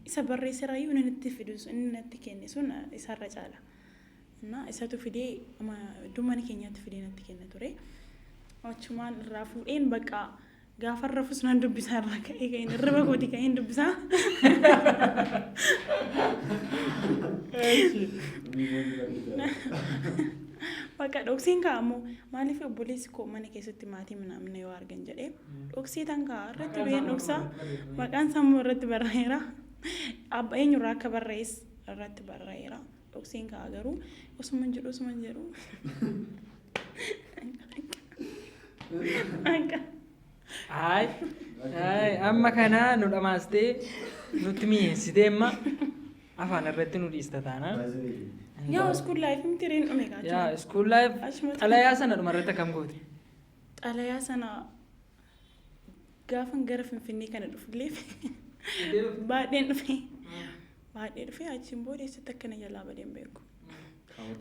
isa barreesseraayyuu inni natti fidu sun, inni natti kenne sun isarra caala. Innaa isatu fidee iddoo mana keenyaatti fidee natti kenna ture. Achumaan irraa fuudheen bakka gaafa rafus nan dubbisaa, irraa ka'ee ka'een hirriba kooti ka'een dubbisaa. Bakka dhokseen kaa'amu maaliif obboleessi koo mana keessatti maatii minamina yoo argan jedhee dhoksee tan kaa'a irratti ba'een dhoksaa, maqaan sammuu irratti barraa'eera. Abba eenyurraa akka barraa'es irratti barraa'eera. Dhokseen kaa'a garuu osuma jedhu osuma jedhu. Akka. Ayi, ayi, amma kana nu dhamaastee nutti mi'eessitee amma afaan irratti nu dhiista taanaan. Yaa, school life miti reen dhume kaa. Yaa, school life. Achumatti. Xalayaa sana dhumarratti akkam goote? Xalayaa sana gaafan gara Finfinnee kana dhufullee baadheen dhufe. Baadhee dhufe, achiin booda eessatti akkana jalaa badeen beeku.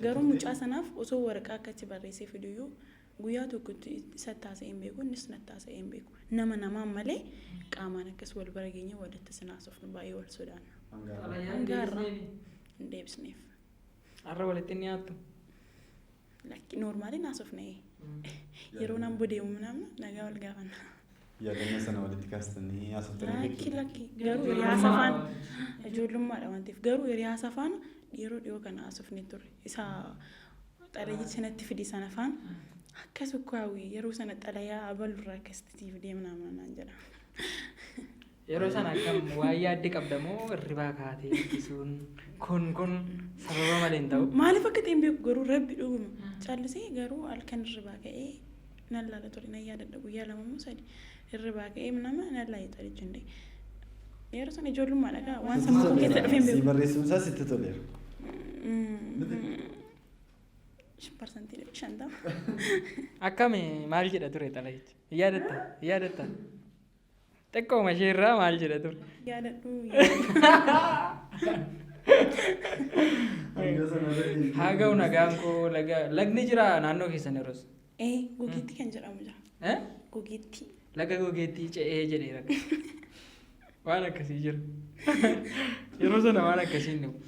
Garuu mucaa sanaaf osoo waraqaa akkatti barreessee fiduyyuu guyyaa tokkotti isatti haasa'ee hin beeku, innis natti haasa'ee hin beeku. Nama namaan malee qaamaan akkas wal bira geenye walitti sinaasofnu, baay'ee wal sodaanna. Hangaarra hin deebisneef. Har'a walitti hin dhiyaattu? Lakki, normaliin haasofne, yeroo nan bodeemu namna nagaa wal gaafanna. Yaadannoo sana walitti kaastanii haasoftanii Lakki. beektu? Lakki, garuu hiriyaa safaan ijoollummaadha waan ta'eef, garuu hiriyaa safaan yeroo dhiyoo kana haasofne turre. Isa xalayicha natti fide sana faan akkas ukkaawwi yeroo sana xalayaa abalurraa akkasitti deemnaa naan jedha. Yeroo sana akkam, waan yaadde qabda moo hirribaa kaatee dubbisuun kun sababa malee hin ta'u? Maaliif akka ta'e hin beeku, garuu rabbi dhuguma callisee garuu halkan hirribaa ka'ee nan laala ture, nan yaadadha, guyyaa 2 moo 3 hirribaa ka'ee nama nan laala xalicha hundee. Yeroo sana ijoollummaadha kaa, waan sammuu koo keessa dhufe hin Si beeku. barreessuun isaa sitti toleera. 50%. Akkami, maal jedha ture xalayichi? Hin yaadatta? Hin yaadatta? Xiqqooma ishee irraa maal jedha ture? Yaadadhu. Hanga sana irra Haa ga'u nagaan koo laga lagni jira naannoo keessan yeroos. Ee, Gogeetti kan jedhamu jira. Eh? Gogeetti. Laga Gogeettii ce'ee jedheera. Waan akkasii jira. Yeroo sana waan akkasii hin dhufu.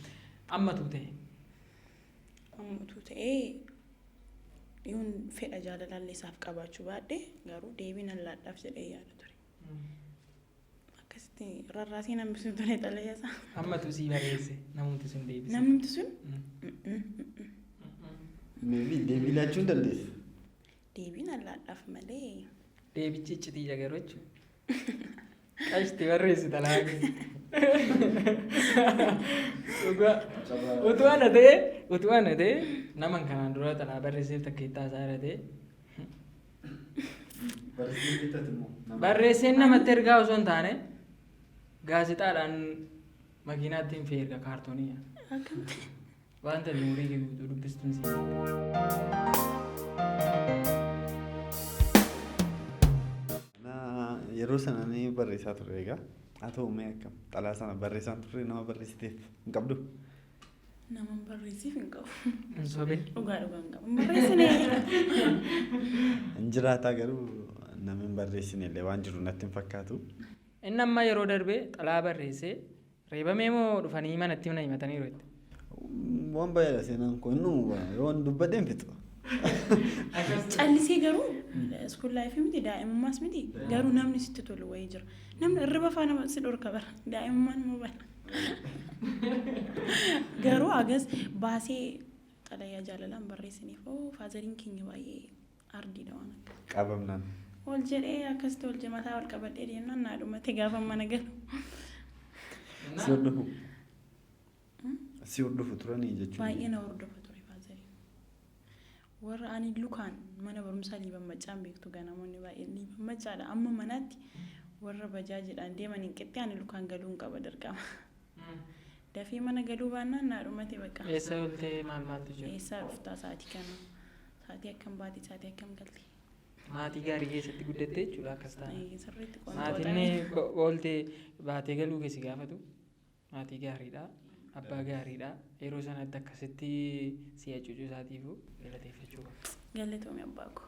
Ammatu ta'e. Ammutu ta'ee yoon fedha jaalalallee isaaf qabaachuu baadhe garuu deebii nan laadhaaf jedhee yaada ture. Akka Akkasitti rarraasee hambisuu ture xalayaa isaa. Ammatu sii barreesse namumti sun deebise. Namni sun Maybe deebii laachuu hin dandeessa. Deebiin allaadhaaf malee. Deebichi iccitii garuu jechuudha. Qashti barreessi xalayaa. Dhugaa. Utuu ana ta'e nama kanaan dura xalayaa barreesseef takka itti haasaa irra ta'e. Barreessee bitatu immoo. Barreesseen namatti ergaa osoo hin taane, gaazexaadhaan makiinaatti hin fe'e erga kaartoonii. Akkamitti? Wanta umurii kee guutuu dubbistuun si. Yeroo sana ni barreessaa ture egaa. Haa ta'u, mee akkam xalayaa sana barreessaan turre, nama barreessiteef hin qabdu? Nama barreessiif hin qabu. Hin sobin. Dhugaa dhugaa hin qabu. Hin barreessine. Hin jiraataa, garuu namni hin barreessine illee waan jiru natti hin fakkaatu. Inni amma yeroo darbe xalayaa barreessee reebamee moo dhufanii manatti na himataniiru jette. Waan baay'eedha seenaan kun, inni yoo waan dubbadhe hin fixu. Callisee garuu school life miti, daa'imummaas miti, garuu namni sitti tolu wayii jira. Namni hirriba faana si dhorka bara daa'imummaan immoo bara. Garuu agas baasee xalayaa jaalalaan barreessiniif, oo fatheriin keenya baay'ee ardiidha waan akka. Qabamnaan. Ol jedhee akkasitti ol mataa ol qabadhee deemnaan naa dhumate gaafa mana galu. Si hordofu. Si hordofu turanii jechuudha. Baay'ee na hordofa ture fatheriin. Warra ani lukaan mana barumsaa Liiban Maccaan beektu gaa, namoonni baay'een Liiban Maccaadha. Amma manaatti warra bajaajiidhaan deeman hin qixxee, ani lukaan galuu hin qaba dirqama. Dafee mana galuu baannaan naa dhumate bakka. Eessa ooltee, maal maaltu jira? Eessaa dhuftaa sa'aatii kana? Sa'aatii akkam baate? Sa'aatii akkam galte? Maatii gaarii keessatti guddatte jechuudha akkas taane. Sirriitti. Maatiin ooltee baatee galuu keessi gaafatu maatii gaariidha. Abbaa gaariidha. Yeroo sanatti akkasitti si hacuucuu isaatiifuu galateeffachuu qaba. Galatoomii abbaa koo.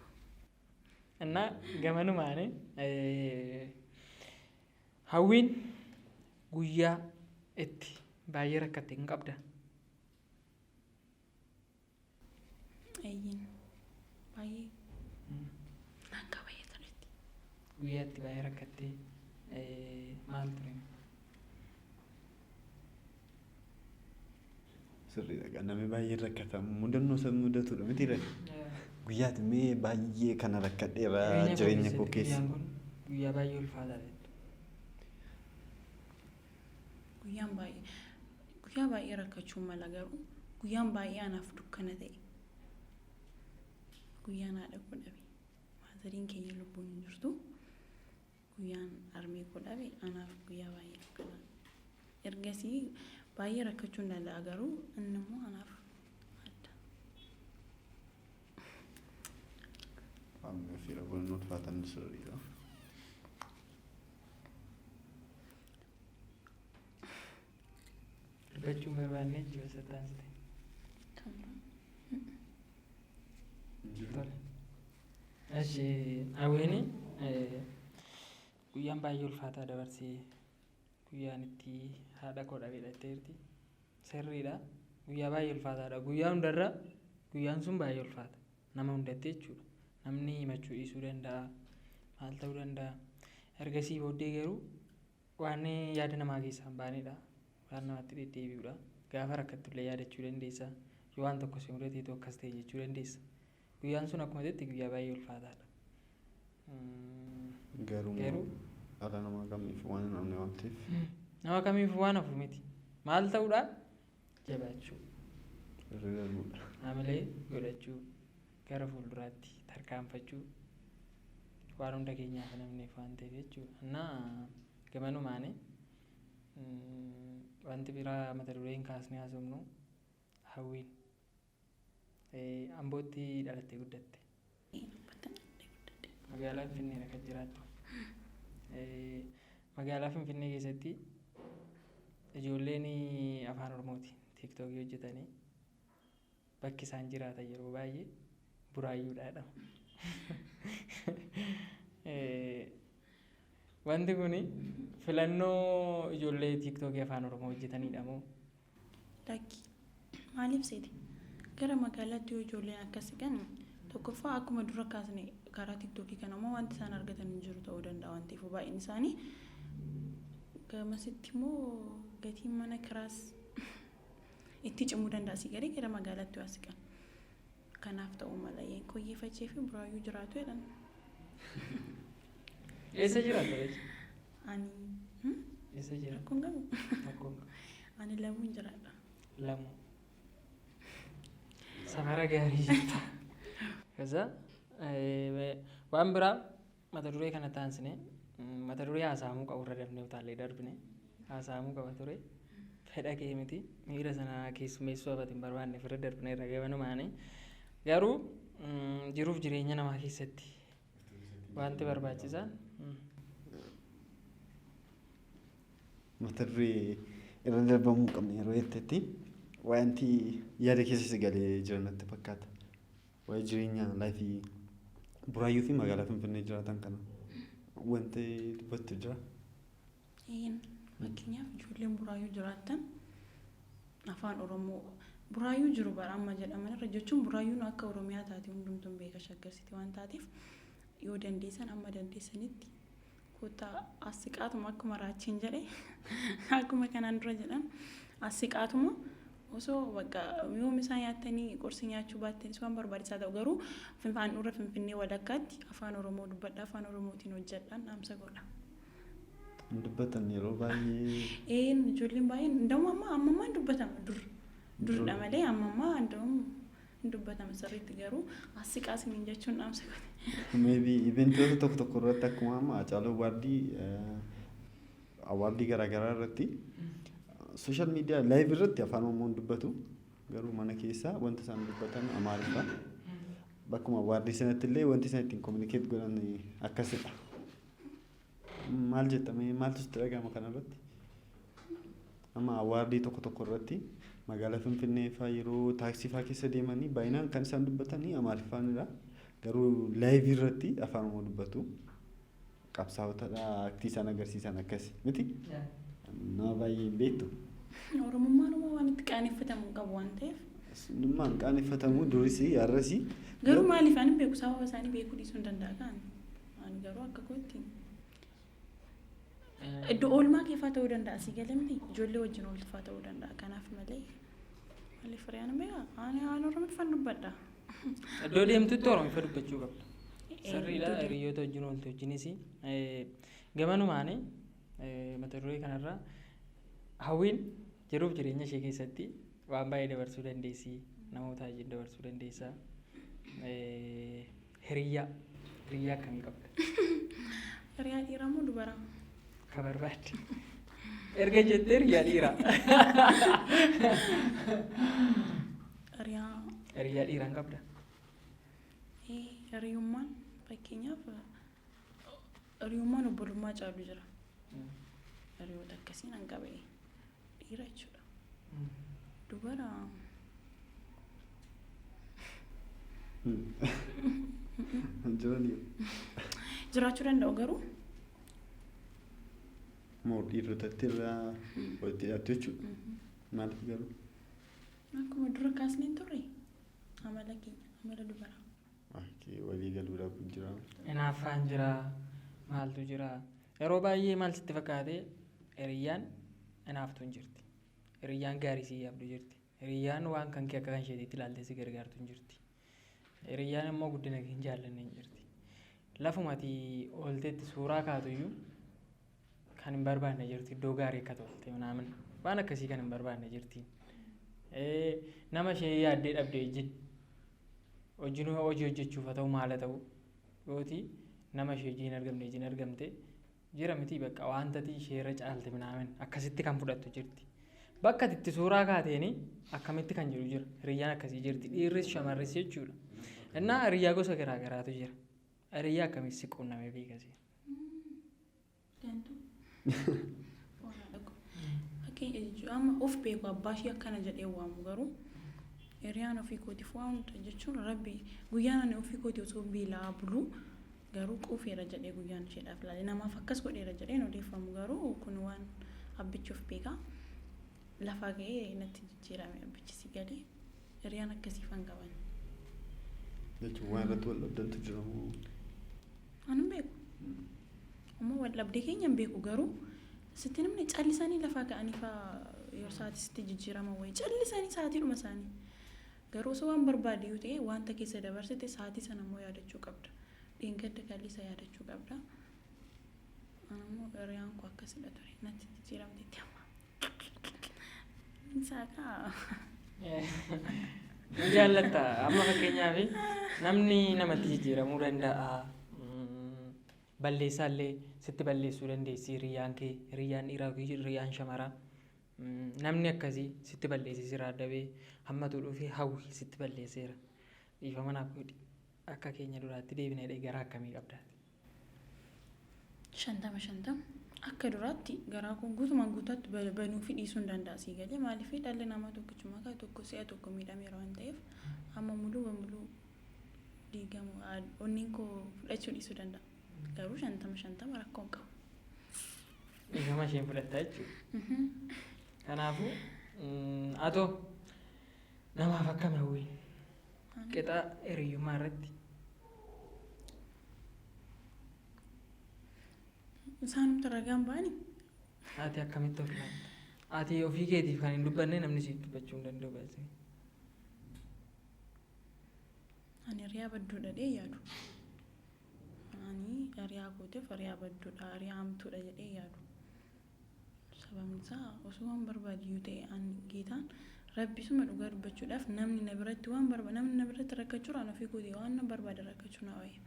Innaa gamanumaani Hawwiin guyyaa itti baay'ee rakkatte hin qabda. Eeyyin, baay'ee naan qaba sirriitti. Guyyaa itti baay'ee rakkatte maal ture? Sirriidha. Namni baay'een rakkata. Mudannoo isa mudatudha miti ree? Guyyaati mee baay'ee kana rakkadheera jireenya koo keessa. Guyyaan kun guyyaa baay'ee ulfaataa jettu. Guyyaan baay'ee, guyyaa baay'ee rakkachuu mala, garuu guyyaan baay'ee anaaf dukkana ta'e guyyaan haadha koo dhabe. Motheriin keenya lubbuun hin jirtu. Guyyaan harmee koo dhabe anaaf guyyaa baay'ee dukkana. Ergasii baay'ee rakkachuu hin danda'a, garuu inni immoo anaaf adda. Amma fi rakkoo ulfaatan sirriidha. Dubbachuu hin barbaanne jechuudha sattaansite. Kan biraa. Tole. Eshi, Hawwiin guyyaan baay'ee ulfaataa dabarsee guyyaan itti haadha koo dhabe jetteerti. Sirriidha. Guyyaa baay'ee ulfaataadha. Guyyaa hundarra guyyaan sun baay'ee ulfaata. Nama hundatti jechuudha. Namni himachuu dhiisuu danda'a. Maal ta'uu danda'a. Ergasii booddee garuu waan yaada namaa keessaa hin baanedha. Waan namatti deddeebi'udha. Gaafa rakkattullee yaadachuu dandeessa. Yoo waan tokko si mudateetu akkas ta'e jechuu dandeessa. Guyyaan sun akkuma jetti guyyaa baay'ee ulfaataadha. Garuu Garuu dhala namaa kamiif waan hin hafne waan ta'eef. Nama kamiif waan hafu miti. Maal ta'uudha? Jabaachuu. Irra darbuudha. Hamilee godhachuu. Gara fuulduraatti tarkaanfachuu. Waan hunda keenyaaf namniif waan ta'eef jechuudha. Innaa gamanumaani wanti biraa mata dureen kaasnee haasofnu, Hawwiin Ambootti dhalattee guddatte. Magaalaa Finfinneedha kan jiraattu. Magaalaa Finfinnee keessatti ijoolleen afaan Oromooti TikTokii hojjetanii bakki isaan jiraatan yeroo baay'ee Buraayyuudha jedhama. Wanti kun filannoo ijoollee TikTokii afaan Oromoo hojjetanidha moo? Lakki, maaliif seete? Gara magaalaatti yoo ijoolleen akkas siqan, tokkoffaa akkuma dura kaasne karaa TikTokii kana immoo wanti isaan argatan hin jiru ta'uu danda'a waan ta'eef, baay'een isaanii Gamasitti immoo gatiin mana kiraas itti cimuu danda'a asii gadi gara magaalaatti waa siqan. Kanaaf ta'uu mala Koyyee Fachee fi Buraayyuu jiraatu jedhan. Eessa jiraatta jechuudha? Ani Eessa jiraata? Rakkoon qabu. Rakkoon qabu. Ani Lamuun jiraadha. Lamuu. Safara gaarii jirta. Kaza waan biraa mata duree kana taansine, mata duree haasa'amuu qabu irra darbinee utaallee darbine haasa'amuu qaba ture. Fedha kee miti, miira sana keessummeessuu abati hin barbaanne irra darbine irra gabanumaani. Garuu jiruuf jireenya namaa keessatti wanti barbaachisaan Mata duree irra darbamuu hin qabne yeroo jettetti wanti yaada keessa si galee jira natti fakkaata. Waa'ee jireenya life Buraayyuu fi magaalaa Finfinnee jiraatan kana wanti dubbattu jira. Fakkeenyaaf, ijoolleen Buraayyuu jiraattan afaan Oromoo Buraayyuu jiru bara amma jedhaman irra jechuun, Buraayyuun akka Oromiyaa taate hundumtuun beeka, Shaggarsiiti waan taateef, yoo dandeessan amma dandeessanitti kottaa as siqaatuma, akkuma raachiin jedhe, akkuma kanaan dura jedhan, as siqaatuma osoo bakka yoom isaan nyaattanii qorsi nyaachuu baattanis waan barbaachisaa ta'u, garuu handhuura Finfinnee walakkaatti afaan Oromoo dubbadha, afaan Oromootiin hojjedhaan dhaamsa godha. Hin dubbatan yeroo baay'ee. Een, ijoolleen baay'een nda'u amma amma hin dubbatama, dur duridha malee amma ammaa nda'u hin dubbatama sirriitti, garuu as siqaa isiniin jechuun dhaamsa godhe. Maybe eventoota tokko tokko irratti, akkuma amma Hacaaluu Award, award garaagaraa irratti, social media live irratti afaan Oromoon dubbatu, garuu mana keessaa wanta isaan dubbatan Amaariffa. Bakkuma award sanatti illee wanti isaan ittiin communicate godhan akkasidha. Maal jettamee, maaltu sitti dhagahama kanarratti? Amma award tokko tokko irratti magaalaa Finfinnee fa'aa yeroo taaksii fa'aa keessa deemanii baay'inaan kan isaan dubbatanii Amaariffaanidha. Garuu live irratti afaan Oromoo dubbatu. Qabsaa'otadha, act isaan agarsiisan akkasi miti? Nama baay'ee hin beektu. Oromummaan immoo waan itti qaaneffatamu hin qabu waan ta'eef. Sunnummaan qaaneffatamu duris har'as. Garuu maaliif ani beeku, sababa isaanii beekuu dhiisuu hin danda'a kaan. Ani garuu akka kootti iddoo oolmaa keefaa ta'uu danda'a, asii galee miti, ijoollee wajjin ooltufaa ta'uu danda'a, kanaaf malee maaliif firiyaan beekaa, ani aan Oromiffaan dubbadha. Iddoo deemtutti Oromiffa dubbachuu qabda. Sirriidha, hiriyoota wajjin ooltu wajjinis. Gamanumaani mata duree kanarraa, Hawwiin jiruuf jireenya ishee keessatti waan baay'ee dabarsuu dandeessi. Namoota wajjin dabarsuu dandeessa. Hiriyaa akkamii qabda? Hiriyaa dhiiraa moo dubaraa? Ka barbaadde. Erga jettee hiriyaa dhiiraa. Hiriyaa Hiriyaa dhiiraa hin qabda? Hiriyummaan, fakkeenyaaf, hiriyummaan obbolummaa caalu jira. Hiriyoota akkasii nan qaba, dhiira jechuudha. Dubara Jiranii. Jiraachuu danda'u garuu. Moo dhiirotatti irraa walitti dhiyaattu jechuudha. Maaliif garuu? Akkuma dura kaasnee turre, amala keenya, amala dubaraa. Walii galuudhaaf jira. Hinaaffaan jira, maaltu jira. Yeroo baay'ee maal sitti fakkaate, hiriyyaan hinaaftuun jirti. Hiriyyaan gaarii si yaabdu jirti. Hiriyyaan waan kan kee akka kan isheetiitti ilaaltee si gargaartu hin jirti. Hiriyyaan immoo guddina kee hin jaallanne hin jirti. Lafumati oolteetti suuraa kaatuyyuu kan hin barbaanne jirti, iddoo gaarii akka tolte minaamin waan akkasii kan hin barbaanne jirti. Nama ishee yaaddee dhabde wajjin hojii hojii hojjechuuf haa ta'u, maal haa ta'u, yooti nama ishee wajjin hin argamne wajjin argamte jira miti, bakka wanta ati ishee irra caalte minaamin akkasitti kan fudhattu jirti. Bakka ati itti suuraa kaateeni akkamitti kan jiru jira. Hiriyyaan akkasii jirti. Dhiirris shamarris jechuudha. Innaa hiriyyaa gosa garaa garaatu jira. Hiriyyaa akkamii si quunnamee beekasi? Gantuu. Fakkeenya, amma of beeku, abbaa ishee akkana jedhee waamu, garuu hiriyaan ofii kootiif waa hunda jechuun, rabbi guyyaan ani ofii kootii osoo beelaa buluu garuu quufeera jedhee guyyaan isheedhaaf ilaale, namaaf akkas godheera jedheen odeeffamu, garuu kun waan abbichi of beekaa lafaa ga'ee natti jijjiirame, abbichi si galee hiriyaan akkasiifan qaban. Jechuun waan irratti wal dhabdantu jira moo? Ani hin beeku. Ammoo wal dhabdee keenya hin beeku, garuu Sitti namni callisanii lafaa ka'anii fa'aa yeroo sa'aatii sitti jijjiirama wayii callisanii sa'aatiidhuma isaanii. Garuu osoo waan barbaade yoo ta'e wanta keessa dabarsite sa'aatii sana immoo yaadachuu qabda. Dheengadda kaleessa yaadachuu qabda. Anammoo hiriyaan koo akkasidha ture, natti jijjiiramteetti amma. Saakaa. Ni jaallatta. Amma fakkeenyaaf namni namatti jijjiiramuu danda'a. Balleessaallee sitti balleessuu dandeessi hiriyyaan kee, hiriyyaan dhiiraa yookiin hiriyyaan shamaraa. Namni akkasii sitti balleessee sirraa adda ba'ee hammatu dhufee hawwi sitti balleesseera. Dhiifama naaf godhi. Akka keenya duraatti deebina jedhee garaa akkamii qabda? 50-50. Akka duraatti garaa koo guutumaan guutuutti banuu fi dhiisuu hin danda'a, sii galee. Maaliif, dhalli namaa tokkichuma kaa tokko si'a tokko miidhameera waan ta'eef amma muluu bamuluu diigamu onneen koo fudhachuu dhiisuu danda'a. Garuu 50-50 rakkoo hin qabu. Dhiifama isheen fudhatta jechuudha. Kanaafuu atoo namaaf akkami, Hawwii? Qixa hiriyyummaa irratti. Isaanumti ragaan ba'anii. Ati akkamitti of ilaalta? Ati ofii keetiif kan hin dubbanne namni siif dubbachuu hin danda'u baay'ee. Ani hiriyaa badduudha jedhee yaadu. Ani hiriyaa kootiif hiriyaa badduudha, hiriyaa hamtuudha jedhee yaadu. Sababni isaa osoo waan barbaadu yoo ta'e ani geetaan rabbisuma dhugaa dubbachuudhaaf namni na biratti waan barbaadu, namni na biratti rakkachuudhaan ofii kootii waan na barbaade rakkachuu na wayya.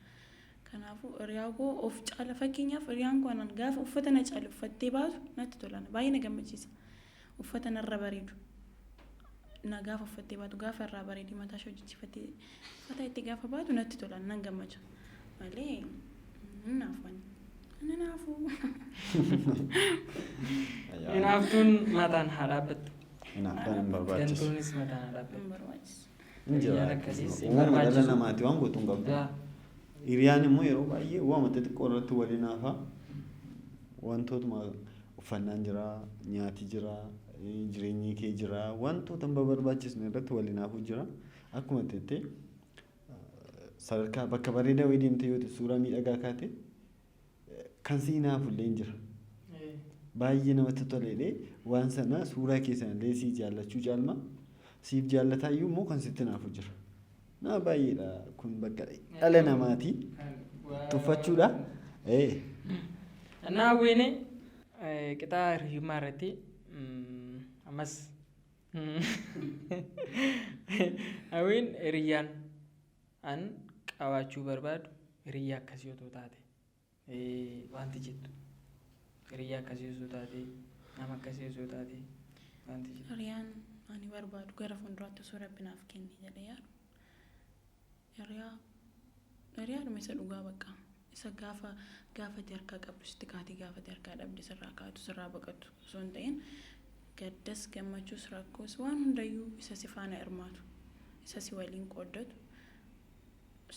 Kanaafuu hiriyaa koo of caala, fakkeenyaaf hiriyaan koo anaan gaafa uffata na caalu uffattee baatu natti tola, baay'ee na gammachiisa. Uffata narra bareedu na gaafa uffattee baatu, gaafa irraa bareedee mataa ishee hojjechiifattee uffata itti gaafa baatu natti tola, nan gammacha malee hin naafu ani. Hin naafu. Hinaaftuun mataan haa dhaabbattu. Hinaaffaan hin barbaachisu. Gantuunis mataan haa dhaabbattu. Hin barbaachisu. Hin jira. Hiriyyaan akkasiis hin Uumama dhala barbaachisu. namaati, waan gootu hin qabdu. Yaa. Hiriyaan immoo yeroo baay'ee waama xixiqqoo irratti waliin haafa. Wantootuma uffannaan jira, nyaati jira, jireenyi kee jira, wantoota hin barbaachisne irratti waliin haafuu jira. Akkuma jettee sadarkaa bakka bareedaa wayii deemtee yoo ta'e suuraa miidhagaa kaate kan si hinaafu illee hin jira. Baay'ee namatti toleedhe waan sana suuraa kee sana illee si jaallachuu caalma siif jaallataayyuu immoo kan sitti hinaafu jira. Nama baay'eedha kun, bakka dhala namaati tuffachuudha. Naa Hawwiin qixaa hiriyyummaa irratti ammas Hawwiin hiriyyaan an qabaachuu barbaadu hiriyyaa akkasii otoo taate wanti jettu, hiriyyaa akkasii osoo taate, nama akkasii osoo taate wanti jettu. Hiriyaan ani barbaadu gara fuulduraatti osoo Rabbi naaf kenne jedhee yaadu hiriyaadhuma isa dhugaa, bakka isa gaafa gaafate harkaa qabdu sitti kaatee, gaafate harkaa dhabde sirraa kaatu, sirraa baqatu osoo hin ta'in, gaddas gammachuus rakkoos waan hundayyuu isa si faana hirmaatu, isa si waliin qooddatu,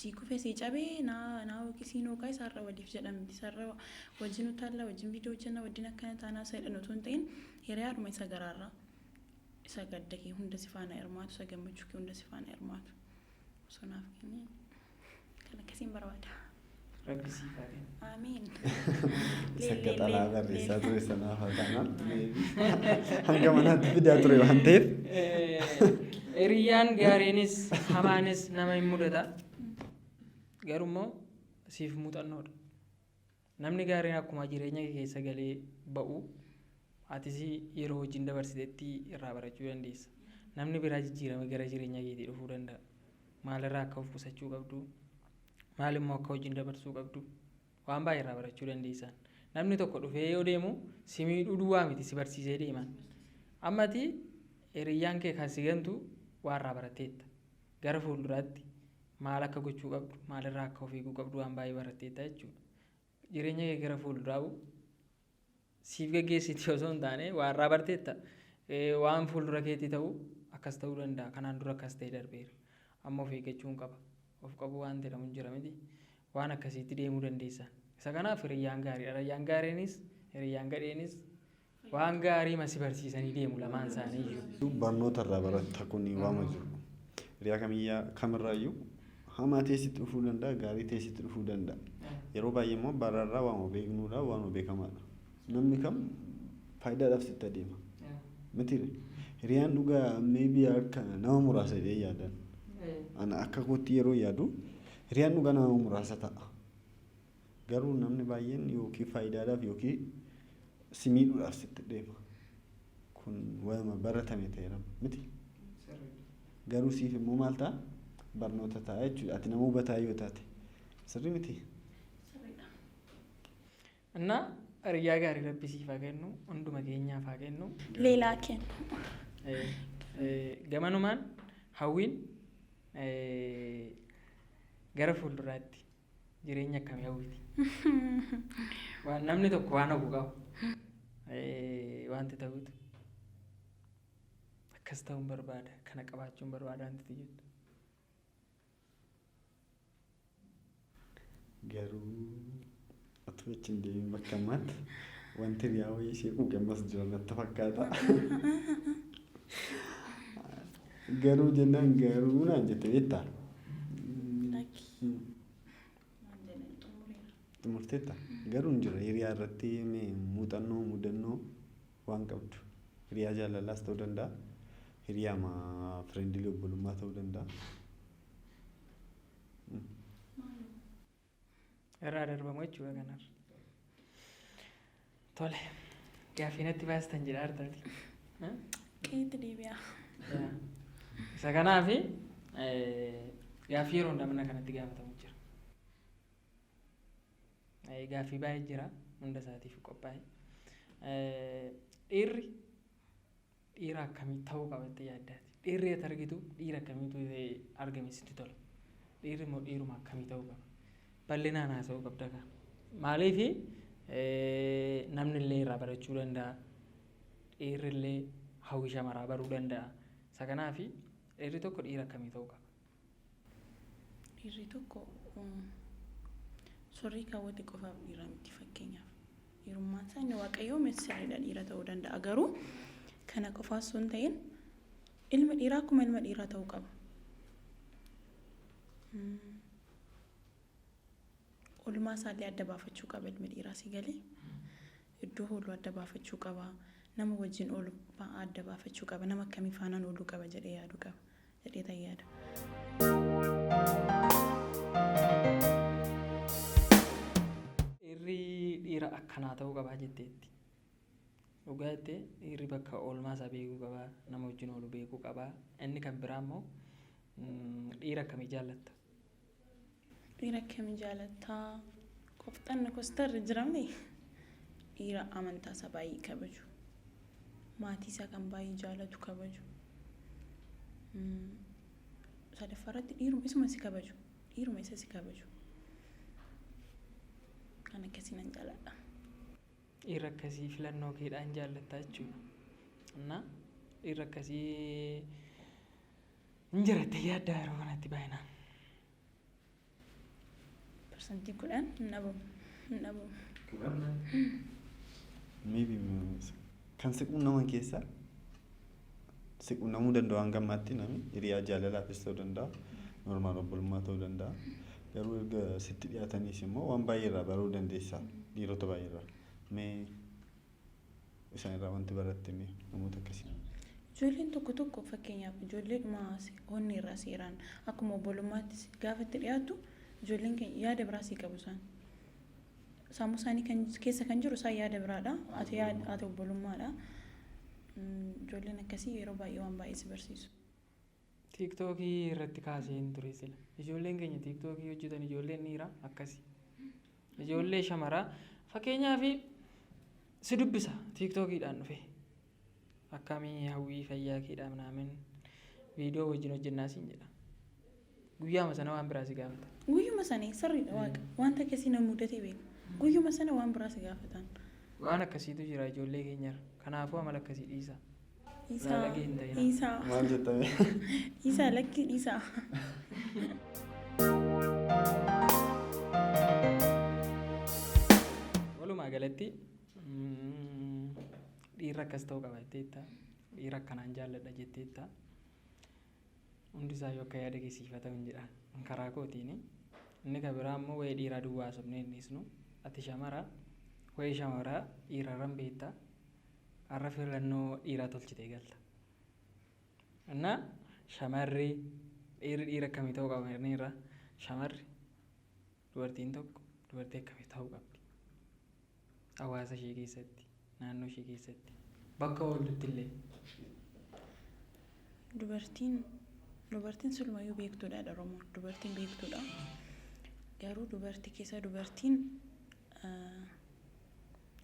sii kufee sii cabee naa naa yookiin siin hooqaa isaarra waliif jedhamti, isarra wajjin utaallaa, wajjin viidiyoo hojjenna, wajjin akkana taanaa isa jedhan otoo hin ta'in, hiriyaadhuma isa garaarraa, isa gadda kee hunda si faana hirmaatu, isa gammachuu kee hunda si faana hirmaatu osoo naaf kenne kan akkasiin barbaada. Rabbi siif haa kennu. Amiin. Isa akka xalaa barreessaa ture sanaaf haa taanaan hanga manaatti fidaa ture waan ta'eef. Hiriyyaan gaariinis hamaanis nama hin mudata. Garuu immoo siif muuxannoodha. Namni gaariin akkuma jireenya kee keessa galee ba'u atis yeroo wajjin dabarsitetti irraa barachuu dandeessa. Namni biraa jijjiirame gara jireenya keetii dhufuu danda'a. Maalirraa akka of qusachuu qabdu, maal immoo akka wajjin dabarsuu qabdu waan baay'ee irraa barachuu dandeessan. Namni tokko dhufee yoo deemu si miidhuu duwwaa miti, si barsiisee deeman. Ammati hiriyyaan kee kan si gantu waa irraa baratteetta. Gara fuulduraatti maal akka gochuu qabdu, maalirraa akka of eeguu qabdu waan baay'ee baratteetta jechuudha. Jireenya kee gara fuulduraa siif geggeessiti osoo hin taane waa irraa barteetta. Waan fuuldura keetii ta'u akkas ta'uu danda'a. Kanaan dura akkas ta'e darbeera. Amma of eeggachuun qaba. Of qabuu waan jedhamu jira miti. Waan akkasiitti deemuu dandeessan. Isa kanaaf hiriyyaan gaariidha. Hiriyyaan gaariinis hiriyyaan gadheenis waan gaarii masi barsiisanii deemu lamaan isaanii iyyuu. Barnoota irraa baratta, kun waama jiru. Hiriyaa kamiyyaa kamirraayyuu hamaa teessitti dhufuu danda'a, gaarii teessitti dhufuu danda'a. Yeroo baay'ee immoo bararraa waama beeknuudha, waama beekamaadha. Namni kam Faayidaadhaaf sitti adeema. Mitiire hiriyaan dhugaa maybe akka nama muraasa jedhee yaadan. Ana akka kootti yeroo yaadu hiriyaan dhugaa nama muraasa ta'a. Garuu namni baay'een yookiin faayidaadhaaf yookiin si miidhuudhaaf sitti deema. Kun waanuma baratame ta'eera miti. Garuu siif immoo maal ta'a? Barnoota ta'a jechuudha. Ati nama hubataa yoo taate. Sirrii miti? Sirriidha. እና Hiriyaa gaarii Rabbi siif haa kennu, hunduma keenyaaf haa kennu. Leelaa kennu. Gamanumaan hawwiin gara fuulduraatti jireenya akkamii hawwiti? Waan namni tokko waan hawwu qaba. Wanti ta'utu akkas ta'uun barbaada, kana qabaachuun barbaada wanti jettu. Garuu utuu achi hin deemin bakka ammaatti wanti hiriyaa wayii ishee quuqe ammas jira natti fakkaata. Garuu jennaan garuu naan jette beektaa? Lakki. Waan jedhan xumureera. Xumurteetta? Garuu hin jira hiriyaa irratti muuxannoo mudannoo waan qabdu. Hiriyaa jaalalaas ta'uu danda'a. Hiriyaa friendly obbolummaa ta'uu danda'a. Irraa darbamu jechuudha kanarra. Tole, gaaffii natti baastan jedha artaati. Qeetti deebi'a. Isa kanaafi gaaffii yeroo hundaa mana kanatti gaafatamu jira. Gaaffii baay'ee jira, hunda isaatiif qophaa'e. Dhiirri dhiira akkamii ta'uu qaba jettee yaaddaati? Dhiirri ati argitu dhiira akkamiitu argame sitti tola? Dhiirri immoo dhiiruma akkamii ta'uu qaba? Bal'inaan haasa'uu qabda kaa. Maaliifi namni illee irraa barachuu danda'a. Dhiirri illee hawwii shamaraa baruu danda'a. Isa kanaafi dhiirri tokko dhiira akkamii ta'uu qaba? Dhiirri tokko surrii kaawwate qofaaf dhiira miti fakkeenyaaf. Dhiirummaan isaa inni Waaqayyoo sirriidha, dhiira ta'uu danda'a. Garuu kana qofa osoo hin ta'in ilma dhiiraa akkuma ilma dhiiraa ta'uu qaba. Oolmaa isaallee adda baafachuu qaba ilmi dhiiraa, si galee. Iddoo oolu adda baafachuu qaba. Nama wajjin oolu adda baafachuu qaba. Nama akkamii faanaan ooluu qaba jedhee yaaduu qaba. Jedhee tan yaada. Dhiirri dhiira akkanaa ta'uu qabaa jetteetti. Dhugaa jettee, dhiirri bakka oolmaa isaa beekuu qabaa, nama wajjin oolu beekuu qabaa. Inni kan biraa immoo dhiira akkamii jaallatta? Dhiira akkamii jaalattaa? Qofxanna kostarri jiramne dhiira amantaa isaa baay'ee kabaju. Maatii isaa kan baay'ee jaalatu, kabaju. Sadaffaa irratti dhiiruma isuma si kabaju. Dhiiruma isa si kabaju. Kan akkasii nan jaaladha. Dhiira akkasii filannoo keedhaan jaallattaa jechuudha. Innaa dhiirri akkasii hin jiratte yaaddaa yeroo kanatti baay'inaan? 10% hin dhabamu. Hin dhabamu. Maybe kan si quunnaman keessaa si quunnamuu danda'u hanga ammaatti namni hiriyaa jaalalaafis ta'uu danda'a. Normal obbolummaa ta'uu danda'a. Garuu erga sitti dhiyaataniis immoo waan baay'ee irraa baruu dandeessa, dhiirota baay'ee irraa. Mee isaan irraa wanti baratte mee namoota akkasii? Ijoolleen tokko tokko, fakkeenyaaf ijoolleedhuma onni irraa seeraan akkuma obbolummaatti gaafa itti dhiyaattu, ijoolleen keenya yaada biraa sii qabu isaan. Sammuu isaanii kan keessa kan jiru isaan yaada biraadha. Ati yaada ati obbolummaadha. Ijoolleen akkasii yeroo baay'ee waan baay'ee si barsiisu. TikTokii irratti kaaseen ture sila. Ijoolleen keenya TikTokii hojjetan, ijoolleen dhiiraa akkasi. Ijoollee shamaraa fakkeenyaaf si dubbisa TikTokiidhaan dhufe. Akkamii hawwii, fayyaa keedhaa minaamin, viidiyoo wajjin hojjennaa siin jedha. Guyyaama sana waan biraa si gaafata. Guyyuma sana, sirriidha, waaqa wanta akkasii na mudatee beeka. Guyyuma sana waan biraa si gaafatan. Waan akkasiitu jira ijoollee keenyarra. Kanaafuu amala akkasii dhiisa. Dhiisaa. Laalagee hin ta'inaa. Dhiisaa. Maal jettame? Dhiisaa, lakkii, dhiisaa. Walumaa galatti dhiirri akkas ta'uu qaba jetteetta. Dhiira akkanaan jaalladha jetteetta. Hundi isaa yoo akka yaada keessiifatamu hin jedha karaa kootiin. Inni kan biraa immoo wayii dhiiraa duwwaa haasofnee hin dhiisnu. Ati shamara, wayii shamaraa dhiirarran beekta. Har'a filannoo dhiiraa tolchitee galta. Innaa shamarri dhiirri dhiira akkamii ta'uu qaba irra shamarri dubartiin tokko dubartii akkamii ta'uu qabdi? Hawaasa ishee keessatti, naannoo ishee keessatti, bakka ooltutti illee. Dubartiin silumayyuu beektuudha Oromoon. Dubartiin beektuudha. Garuu dubartii keessa dubartiin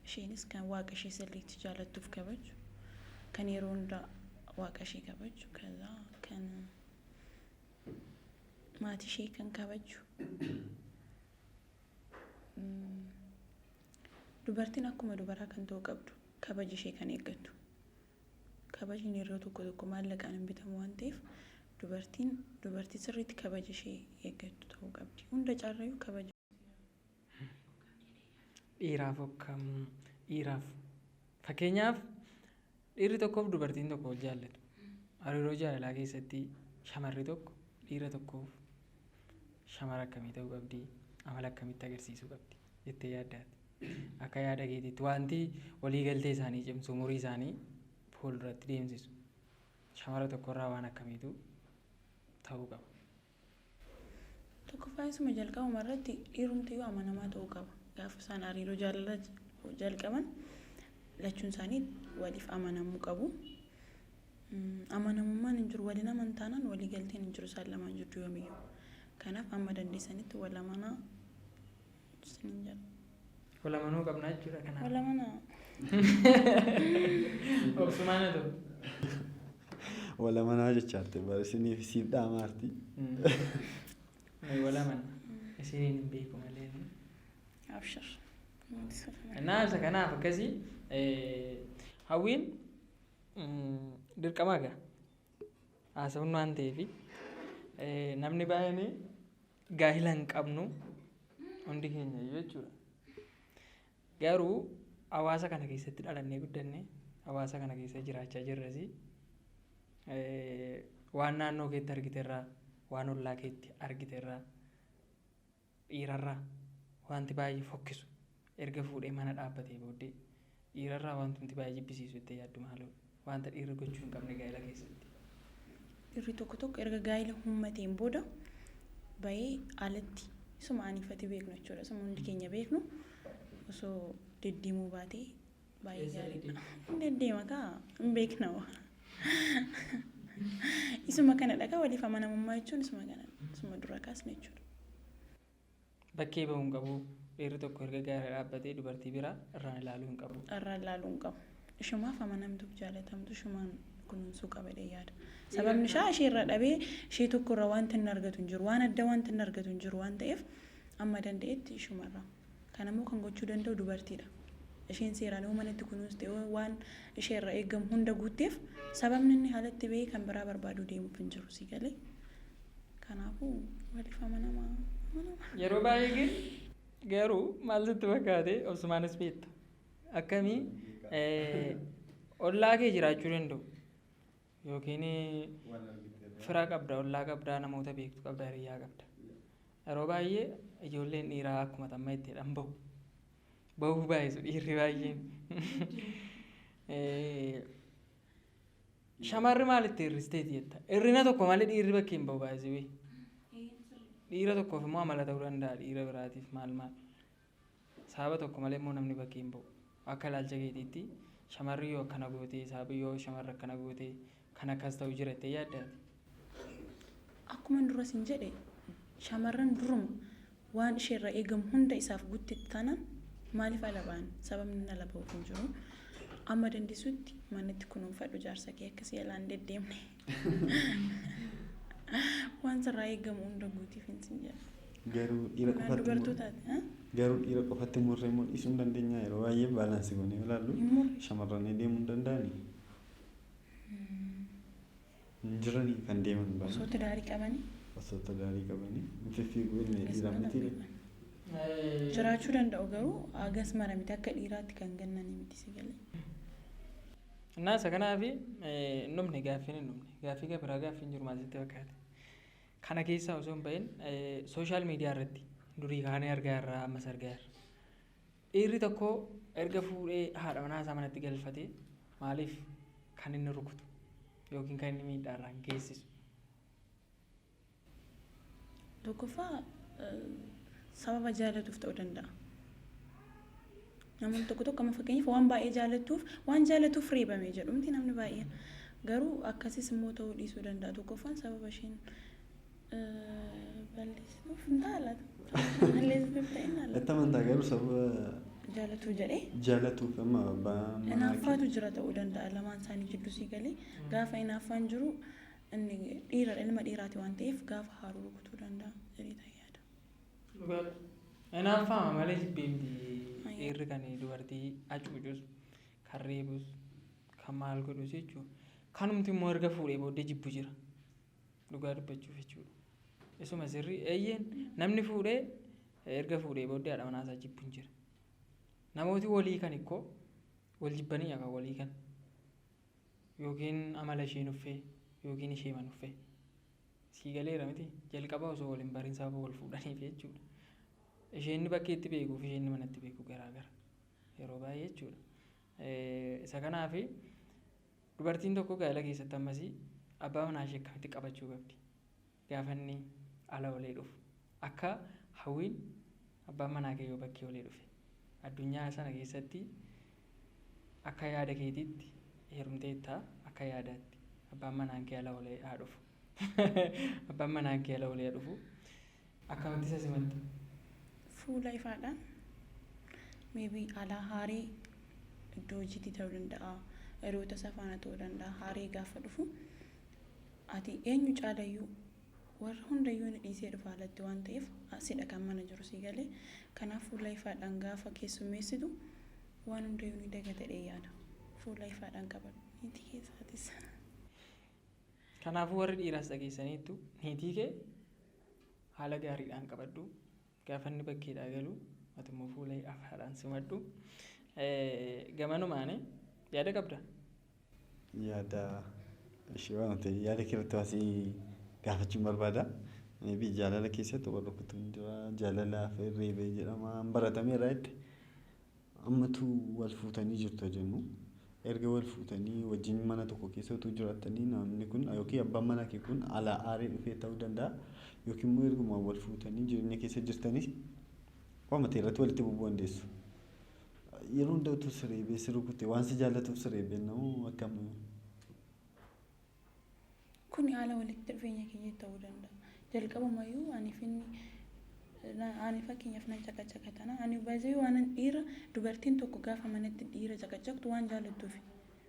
isheenis kan waaqa ishee sirriitti jaallattuuf kabaju, kan yeroo hundaa waaqa ishee kabaju, kan maatii ishee kan kabaju. Dubartiin akkuma dubaraa kan ta'uu qabdu kabaja ishee kan eeggattu. Kabajni yeroo tokko tokko maallaqaan hin bitamu waan ta'eef dubartiin dubartii sirriitti kabaja ishee eeggattu ta'uu qabdi. Hunda caalayyuu kabaja. Dhiiraaf akkam dhiiraaf fakkeenyaaf dhiirri tokkoof dubartiin tokko wal jaallatu. Hariiroo jaalalaa keessatti shamarri tokko dhiira tokkoof shamara akkamii ta'uu qabdi? Amala akkamitti agarsiisuu qabdi? Jettee yaaddaati. Akka yaada keetiitti wanti waliigaltee isaanii cimsu umurii isaanii fuulduratti deemsisu shamara tokkorraa waan akkamiitu ta'uu qaba? Tokkoffaa isuma jalqabuma irratti dhiirumtiyyuu amanamaa ta'uu qaba. Gaafa isaan hariiroo jaalalaa jalqaban lachuun isaanii waliif amanamuu qabu. Amanamummaan hin jiru waliin amantaanaan waliigalteen hin jiru isaan lamaan jidduu yoomiyyuu. Kanaaf amma dandeessanitti wal amanaa isiniin jedha. Wal amanuu qabna jechuudha kanaaf. Wal amanaa. Obsumaan haa ta'u. Wal amanaa jechaatti bara isiniif siif dhaamaarti. Wal amanna. Isiniin hin beeku malee. Abshir. Innaa isa kanaaf akkasii hawwiin dirqama egaa haasawuun waan ta'eef namni baay'een gaa'ila hin qabnu hundi keenya iyyuu jechuudha. Garuu hawaasa kana keessatti dhalannee guddanne hawaasa kana keessa jiraachaa jirras waan naannoo keetti argiterraa waan ollaa keetti argiterraa dhiirarraa wanti baay'ee fokkisu erga fuudhee mana dhaabbatee booddee dhiirarraa wanti baay'ee jibbisiisu jettee yaaddu maaloo wanta dhiirri gochuu hin qabne gaa'ela keessatti. Dhiirri tokko tokko erga gaa'ela uummateen booda bahee alatti isuma aniifati beeknu jechuudha. Isuma hundi keenya beeknu osoo deddeemuu baatee baay'ee gaariidha. Hin deddeema kaa hin beekna. Isuma kanadha kaa waliif amanamummaa jechuun isuma kanadha. Isuma dura kaasne jechuudha. Bakkee bahuu hin qabu. Dhiirri tokko erga gaa'ela dhaabbatee dubartii biraa irraan ilaaluu hin qabu. Irraan ilaaluu hin qabu. Ishumaaf amanamtuuf jaalatamtu ishumaan kunuunsuu qaba jedhee yaada. Sababni isaa ishee irra dhabee ishee tokko irra wanti inni argatu hin jiru. Waan adda wanti inni argatu hin jiru waan ta'eef amma danda'etti ishumarra. Kanammoo kan gochuu danda'u dubartiidha. Isheen seeraan yoo manatti kunuunste waan ishee irra eegamu hunda guutteef sababni inni haalatti bahee kan biraa barbaaduu deemuuf hin jiru si galee. Kanaafuu waliif amanamaa. Yeroo baay'ee gin garuu maal sitti fakkaate obsumaanis beekta. Akkamii ollaa kee jiraachuu danda'u yookiin fira qabda ollaa qabda namoota beektu qabda hiriyyaa qabda. Yeroo baay'ee ijoolleen dhiiraa akkuma tamma itti jedhan bahu. Bahuu baay'isu dhiirri baay'een. Shamarri maal itti hir'isteeti jetta? Hir'ina tokko malee dhiirri bakkee hin bahu baay'isee. Dhiira tokkoof immoo amala ta'uu danda'a dhiira biraatiif maal maal. Sababa tokko malee immoo namni bakkee hin bahu. Akka ilaalcha keetiitti shamarri yoo akkana gootee sababi yoo shamarri akkana gootee kan akkas ta'u jira jettee yaaddaati. Akkuma dura sin jedhe shamarran duruma waan isheerra eegamu hunda isaaf guutte taanaan maaliif ala ba'an sababni inni ala ba'uuf hin jiru. Amma dandeessutti manatti kunuunfadhu jaarsa kee akkasii alaan deddeemne. Waan sirraa eegamu hunda guutiif hin sin jedha. Garuu dhiira Kanaan qofatti dubartootaati. Garuu dhiira qofatti murree immoo dhiisuu hin dandeenya yeroo baay'ee baalaansii goonee ilaallu shamarranii deemuu hin danda'ani. Hin jiranii kan deeman Osoo baay'ee tidaarii qabanii osoo tidaarii qabanii hin fiffiiguu illee dhiira miti. Jiraachuu danda'u garuu hagas mara miti akka dhiiraatti kan gannanii miti si galee. Innaa isa kanaaf hin dhumne gaaffiin hin dhumne gaaffii biraa gaaffiin jiru maal sitti fakkaate? Kana keessaa osoo hin bahin sooshaal miidiyaa irratti durii kaanee argaa irraa ammas argaa irra. Dhiirri tokko erga fuudhee haadha manaa isaa manatti galfatee Maaliif kan inni rukutu yookiin kan inni miidhaarraan geessisu? Tokkoffaa, sababa jaalatuuf ta'uu danda'a. Namoonni tokko tokko amma fakkeenyaaf waan baay'ee jaalatuuf, waan jaalatuuf reebame jedhumti namni baay'een. Garuu akkasis immoo ta'uu dhiisuu danda'a. Tokkoffaan sababa isheen balleessituuf hin ta'a laata? Balleessituuf ta'e hin laata? Itti amantaa garuu sababa Jaalatu jedhee jaalatuuf amma abbaa manaa kee Inaaffaatu jira ta'uu danda'a lamaan isaanii jidduu sii galee. Gaafa inaaffaan jiru inni dhiira, ilma dhiiraati waan ta'eef, gaafa haaruu rukutuu danda'a jedhee ta'e yaada. Dhugaadha. Inaaffaama malee jibbee miti dhiirri kan dubartii hacuucus, kan reebus, kan maal godhus jechuudha. Kanumti immoo erga fuudhee booddee jibbu jira. Dhugaa dubbachuuf jechuudha. Isuma sirrii eeyyeen namni fuudhee erga fuudhee booddee haadha manaa isaa jibbu hin jira. Namooti walii kan ikkoo wal jibbanii kan walii kan yookiin amala ishee nuffee yookiin ishee nuffee. Sii galeera miti, jalqaba osoo wal hin barin sababa wal fuudhaniif jechuudha. Isheen bakkeetti beekuu fi isheen manatti beeku garaagara yeroo baay'ee jechuudha. Isa kanaafi dubartiin tokko gaa'ela keessatti ammasii abbaa manaa ishee akkamitti qabachuu qabdi? Gaafa inni ala olee dhufu akka hawwiin abbaan manaa kee yoo bakkee olee dhufe addunyaa sana keessatti akka yaada keetiitti heerumteetta, akka yaadaatti abbaan manaan kee ala olee haa dhufu. Abbaan manaan kee ala olee haa dhufu. Akkamitti isa simatta? Fuula ifaadhaan, maybe alaa haaree iddoo hojiitti ta'uu danda'a, hiriyoota isaa faana ta'uu danda'a. Haaree gaafa dhufu ati eenyu caalayyuu warra hundayyuu inni dhiisee dhufa alatti waan ta'eef, asidha kan mana jiru si galee. Kanaaf fuula ifaadhaan gaafa keessummeessitu waan hundayyuu ni dagata jedhee yaada. Fuula ifaadhaan qabadhu niitii keessaatis. Kanaafuu warri dhiiraas dhageessaniittu, niitii kee haala gaariidhaan qabadhu. Gaafa inni bakkeedhaa galu ati immoo fuula ifaadhaan simadhu. Gamanumaani yaada qabda? Yaada ishee waan ta'e yaada kee irratti waasii gaafachuun barbaada. Maybe jaalala keessatti wal rukutuun jira, jaalalaaf reebee jedhama baratameera jette. Ammatu wal fuutanii jirtu jennu. Erga wal fuutanii wajjin mana tokko keessa utuu jiraattanii namni kun yookiin abbaan manaa kee kun alaa aaree dhufee ta'uu danda'a. Yookiin immoo erguma wal fuutanii jireenya keessa jirtanis waan ta'e irratti walitti bu'uu dandeessu. Yeroo hunda utuu si reebee si rukute waan si jaallatuuf si reebee namoo akkam? Kuni haala walitti dhufeenya keenya ta'uu danda'a. Jalqabumayyuu ani finni ani fakkeenyaaf nan caqacaqatana. Ani baay'ee waan dhiira, dubartiin tokko gaafa manatti dhiira caqacaqtu waan jaallattuufi.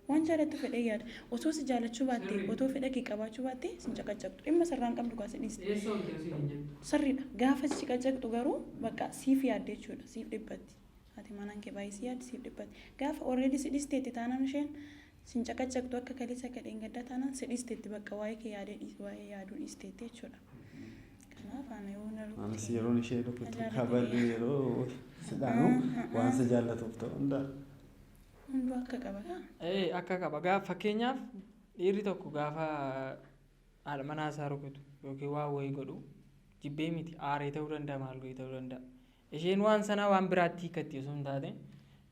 Waan jaallattu fedhee yaada. Osoo si jaallachuu baatte, otoo fedha kee qabaachuu baatte sin caqacaqtu. Dhimma sirraan qabdu kaase dhiiste. Eessa ooltee osoo hin jettu? Sirriidha. Gaafa si caqacaqtu garuu bakka siif yaadde jechuudha. Siif dhiphatti. Ati manaan kee baay'ee si yaaddi, siif dhiphatti. Gaafa already si dhiisteetti taanaan isheen sin caqacaqtu akka kaleessa akka dheengaddaa taanaan si dhiisteetti, bakka waa'ee kee yaadee, waa'ee yaaduu dhiisteetti jechuudha. Kanaaf ana yoo na Anis yeroon ishee rukutu kaballu yeroo sidhaanu waan si jaallatuuf ta'uu danda'a. Hunduu akka qaba kaa. Ee, akka qaba. Gaafa fakkeenyaaf dhiirri tokko gaafa haadha manaa isaa rukutu yookiin waan wayii godhu jibbee miti, aaree ta'uu danda'a, maal godhee ta'uu danda'a. Isheen waan sanaa waan biraatti hiikkatti osoo hin taate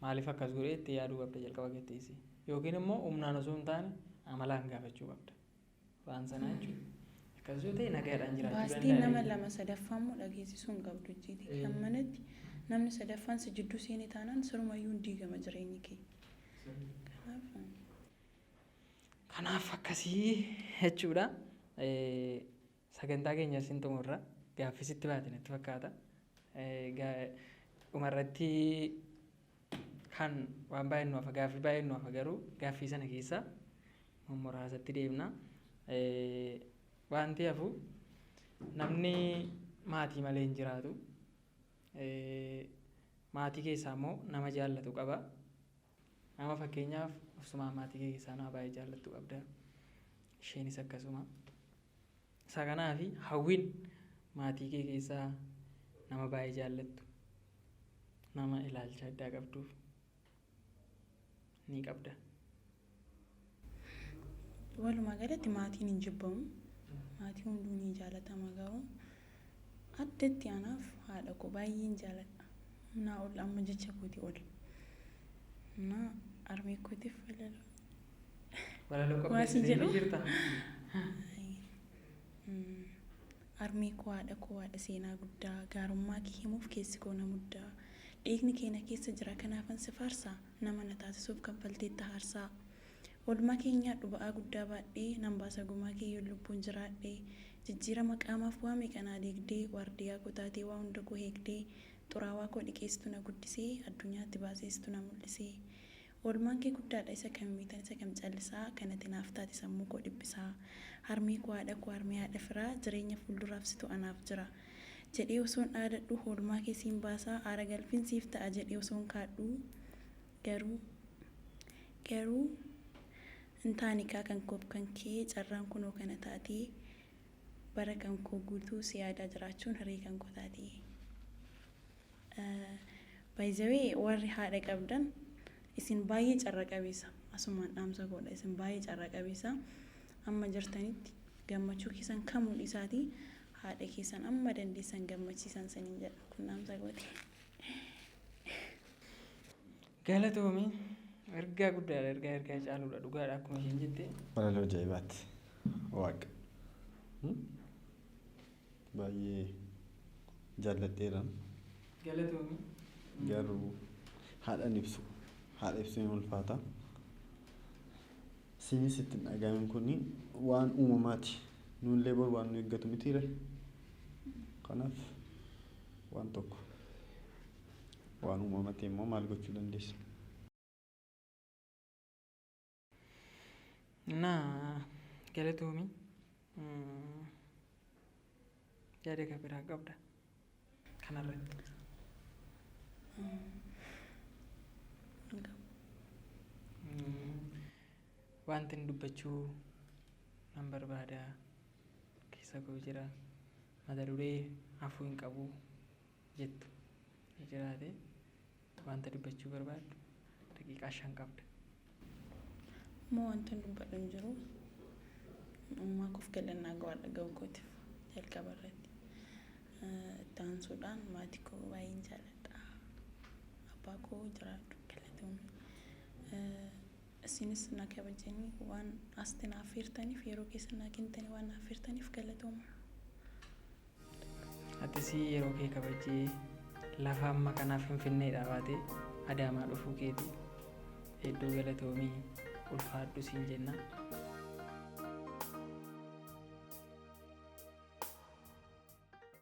maaliif akkas godhee itti yaaduu qabda jalqaba gatteessi. Yookiin immoo humnaan osoo hin taane amalaan gaafachuu qabda. Waan sanaa jechuudha. Akkas yoo ta'e nagaadhaan jiraachuu Baastiin nama danda'a. lama sadaffaa immoo dhageessisuu hin qabdu ijjiiti. Kan manatti namni sadaffaan si jidduu seenee taanaan sirumayyuu hin diigama jireenyi kee. Kanaaf Kanaaf akkasii jechuudha. Sagantaa keenya sin xumurra. Gaaffisitti baate natti fakkaata. Dhumarratti kan waan baay'ee nu hafa, gaaffii baay'ee nu hafa, garuu gaaffii sana keessa muraasatti deemna. Wanti hafu namni maatii malee hin jiraatu. Maatii keessaa immoo nama jaallatu qaba. Nama fakkeenyaaf ofumaa maatii kee keessaa nama baay'ee jaallattu qabda. Isheenis akkasuma. Isa kanaafi hawwiin maatii kee keessaa nama baay'ee jaallattu, nama ilaalcha addaa qabduuf ni qabda. Walumaa galatti maatiin hin jibbamu. Maatii hunduu ni jaalatama, garuu addatti anaaf haadha koo baay'een jaaladha. Humnaa ol, amma jecha kootii ol. Na armee kootiif walaloo. Walaloo Waa si qopheessitee jedhu? jirta. Harmee koo, haadha koo, haadha seenaa guddaa, gaarummaa kee himuuf keessi koo na muddaa. Dhiigni kee na keessa jira, kanaafan si faarsaa, nama na taasisuuf kaffalteetta aarsaa. Oolmaa keenyaa ba'aa guddaa baadhee nan baasa gumaa kee yoon lubbuun jiraadhee. Jijjiirama qaamaaf waa meeqa naa deegdee, waardiyaa koo taatee waa hunda koo eegdee, xuraawaa koo dhiqeessitu na guddisee, addunyaatti baaseessitu na mul'isee. Oolmaan kee guddaadha, isa kam miitan, isa kam callisaa, kan ati naaf taate sammuu koo dhiphisaa. Harmee koo, haadha koo, harmee haadha firaa, jireenya fuulduraaf situ anaaf jira. Jedhee osoon dhaadadhu, oolmaa kee siin baasaa, aara galfiin siif ta'a jedhee osoon kaadhu, garuu hin taane kaa kan koof kan kee carraan kunoo kana taatee, bara kan koo guutuu si yaadaa jiraachuun hiree kan koo taatee. By the way, warri haadha qabdan isin baay'ee carra qabeessa. Asumaan dhaamsa godha, isin baay'ee carra qabeessa. Amma jirtanitti gammachuu keessan kamuu dhiisaatii haadha keessan amma dandeessan gammachiisan saniin jedha, kun dhaamsa goote. Galatoomii, ergaa guddaadha, ergaa caaluudha, dhugaadha akkuma isheen jette. Walaloo ajaa'ibaati. Waaqa. Baay'ee jaalladheera. Galatoomii. Garuu haadhan ibsu. Haadha ibsuun ni ulfaata. Isinis itti hin dhagahamin, kun waan uumamaati. Nullee bor waan nu eeggatu mitiire. Kanaaf waan tokko waan uumamate immoo maal gochuu dandeessa? Naa galatoomii. Yaada kan biraa qabda kanarratti? Hin qabu. Wanti inni dubbachuu nan barbaada keessa koo jira, mata duree hafuu hin qabu jettu yoo jiraate, wanta dubbachuu barbaaddu daqiiqaa 5 qabda. Immoo wanta dubbadhu hin jiru. Uumaa koof galannaa gahaa ga'uu kootiif jalqaba irratti. Itti aansuudhaan maatii koo baay'een jaalladha. Abbaa koo, jiraadhu, galatoomii. Isinis na kabajanii waan asitti na affeertaniif, yeroo keessa naa kennitanii waan na affeertaniif galatooma. Atis yeroo kee kabajee lafa amma kanaaf Finfinneedhaa baatee Adaamaa dhufuu keeti hedduu galatoomii, ulfaadhu siin jenna.